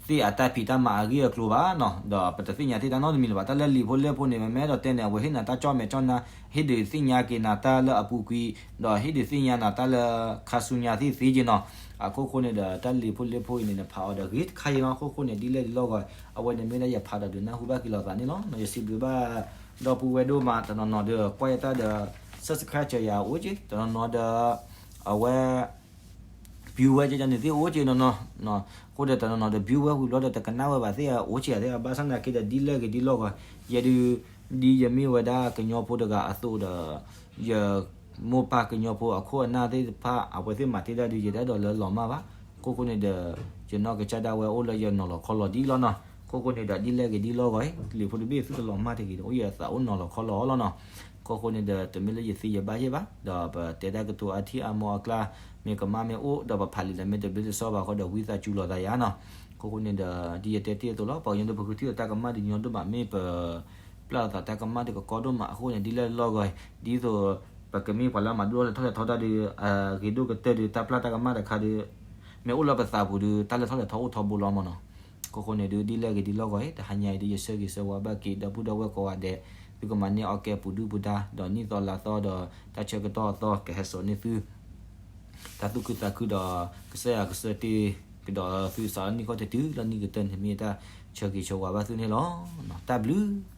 သ့ၣ်အတၢ်ဖံးတၢ်မၤအဂ့ၢ်အကျိၤဘၣ်နီၤ, ဒီးပတသ့ၣ်ညါတ့ၢ်တၢ်နီတမံၤလၢၤဘၣ်. တၢ်လၢလံာ်ဖိလဲၢ်ဖိန့ၣ် ပမ့ၢ်အဲၣ်ဒိးတဲန့ၣ် အဝဲဟ့ၣ်နၤတၢ်ကၠီၣ်မဲာ်ကၠီၣ်နါ, ဟ့ၣ်ဒုးသ့ၣ်ညါက့ၤနၤတၢ်လၢအပူၤကွံာ်, ဒီးဟ့ၣ်ဒုးသ့ၣ်ညါနၤတၢ်လၢခါဆူညါသ့ၣ်သ့က့ၤနီၤ. အခိၣ်ဃိန့ၣ်ဒီး တၢ်လံာ်ဖိလဲၢ်ဖိအံၤန့ၣ် နဖးအီၤဒီးဂ့ၤတခါအံၤနီၤ. အခိၣ်ဃိန့ၣ် ဒ်လဲၣ်ဒ်လီၢ်ဂီၤ အဝဲန့ၣ်မ့ၢ်ဒၣ်ယဖးဒီးဒုးနၢ်ဟူဘၣ်က့ၤလိာ်သးန့ၣ်လီၤ. ယစံးဘျုးဘၣ် ဒီပုၢ်ဝဲၢ်ဒိၣ်မး တနီၤနီၤဒီး ကွၢ်ယတၢ်ဒီး subscribe စၢၤယၤအိၣ်က့ၤ, တနီၤနီၤဒီး အဝဲ view ဝဲကန့ၣ်သ့ၣ်အိၣ်က့ၤနီၤနီၤ. အဃိဒီးတနီၤနီၤဒီး view ဝဲဝံၤဘျီဒီး တကနၣ်ဝဲဘၣ်သ့ၣ်အိၣ်က့ၤသ့ၣ်, ဘၣ်ဆၣ်သနာ်က့ဒီး ဒ်လဲၣ်ဂ့ၤဒ်လီၢ်ဂီၤ ယဲဒုး ဒ်ယမ့ၢ်ဝဲဒၣ်ကညီဖိတဂၤအသိးဒီး ယမိၢ်ပၢ်ကညီဖိအခိၣ်အနၢ်သ့ၣ်တဖၣ် အဝဲသ့ၣ်မၤတ့ၢ်တၢ်ဒုး ယတအဲၣ်ဒိးလၢလီၤမၢ်ဘၣ်. အခိၣ်ဃိန့ၣ်ဒီး ယနီၢ်ကစၢ်ဒၣ်ဝဲအိၣ်လၢယနီၤလီၤခီလီၤဒ်လီၤနီၤ. အခိၣ်ဃိန့ၣ်ဒီး ဒ်လဲၣ်ဂ့ၤဒ်လီၢ်ဂီၤအံၤ လံာ်ဖိတဘ့ၣ်သုတလီၤမၢ်တဂ့ၤဒီး အိၣ်ယသးအိၣ်နီၤလီၤခီလီၤလီၤနီၤ. အခိၣ်ဃိန့ၣ်ဒီး တမ့ၢ်လၢယသ့ယဘၣ်ယဲၢ်ဘၣ်, ဒီးပတဲတၢ်ကတိၤအါထံၣ်အါမီၤအကျါ မ့ၢ်ကမၣ်မ့ၢ်အိၣ် ဒီးပဖးလံာ်လၢမ့ၢ်တဘျုးတဆီဘၣ်ဃီဒီး ဝံသးစူၤလိာ်သးယၤနီၤ. အခိၣ်ဃိန့ၣ်ဒီး ဒ်ယတဲတ့ၢ်အသိးလီၤ, ပှၤကညီဒီးပဃုထံၣ်လိာ်တၢ်ကမၣ်ဒုးညီဒိၣ်မး မ့ၢ်ပ ပျၢ်လိာ်သးတၢ်ကမၣ်ဒုးကကီဒိၣ်မး. အဃိန့ၣ် ဒ်လဲၣ်လီၢ်ဂီၤအံၤ ဒ်သိး ပကမ့ၢ်ပှၤလၢအမၤဒိၣ်ထီၣ်လဲၤထီၣ်တၢ်ဒုး အဂ့ၤဒိၣ်ကတၢၢ်ဒုး တၢ်ပျၢ်တၢ်ကမၣ်တခါဒုး မ့ၢ်အိၣ်လၢပသးပူၤဒုး တၢ်လဲၤထီၣ်လဲၤထီအိၣ်ထီဘိလီၤမးနီၤ. အခိၣ်ဃိန့ၣ်ဒုး ဒ်လဲၣ်ဂ့ၤဒ်လီၢ်ဂီၤအံၤ တဟါညါအံၤဒုး ယဆၢဂ့ၤဆၢဝါဘၣ်က့ၤ ဒီပုၢ်ဒီဝဲၢ်ကိးဂၤဒဲး သုကမၤန့ၢ်အီၣ်ကဲပူၤဒုၣ်ပူၤဒါ ဒီးနံၣ်သီလါသီဒီး တၢ်ဆၢကတီၢ်အသီ ကဟဲစိာ်န့ၢ်သု တၢ်သူၣ်ခုသးခုဒီး ကစၢ်ယွၤကစၢၢ်တ့ၢ်ကဒီးသု စးလၢနံၣ်ဃီတတုၤလၢနံၣ်ကတၢၢ်န့ၣ် မ့ၢ်တၢ်ဆၢဂ့ၤဆၢဝါဘၣ်သုန့ၣ်လီၤ. တၢ်ဘျုး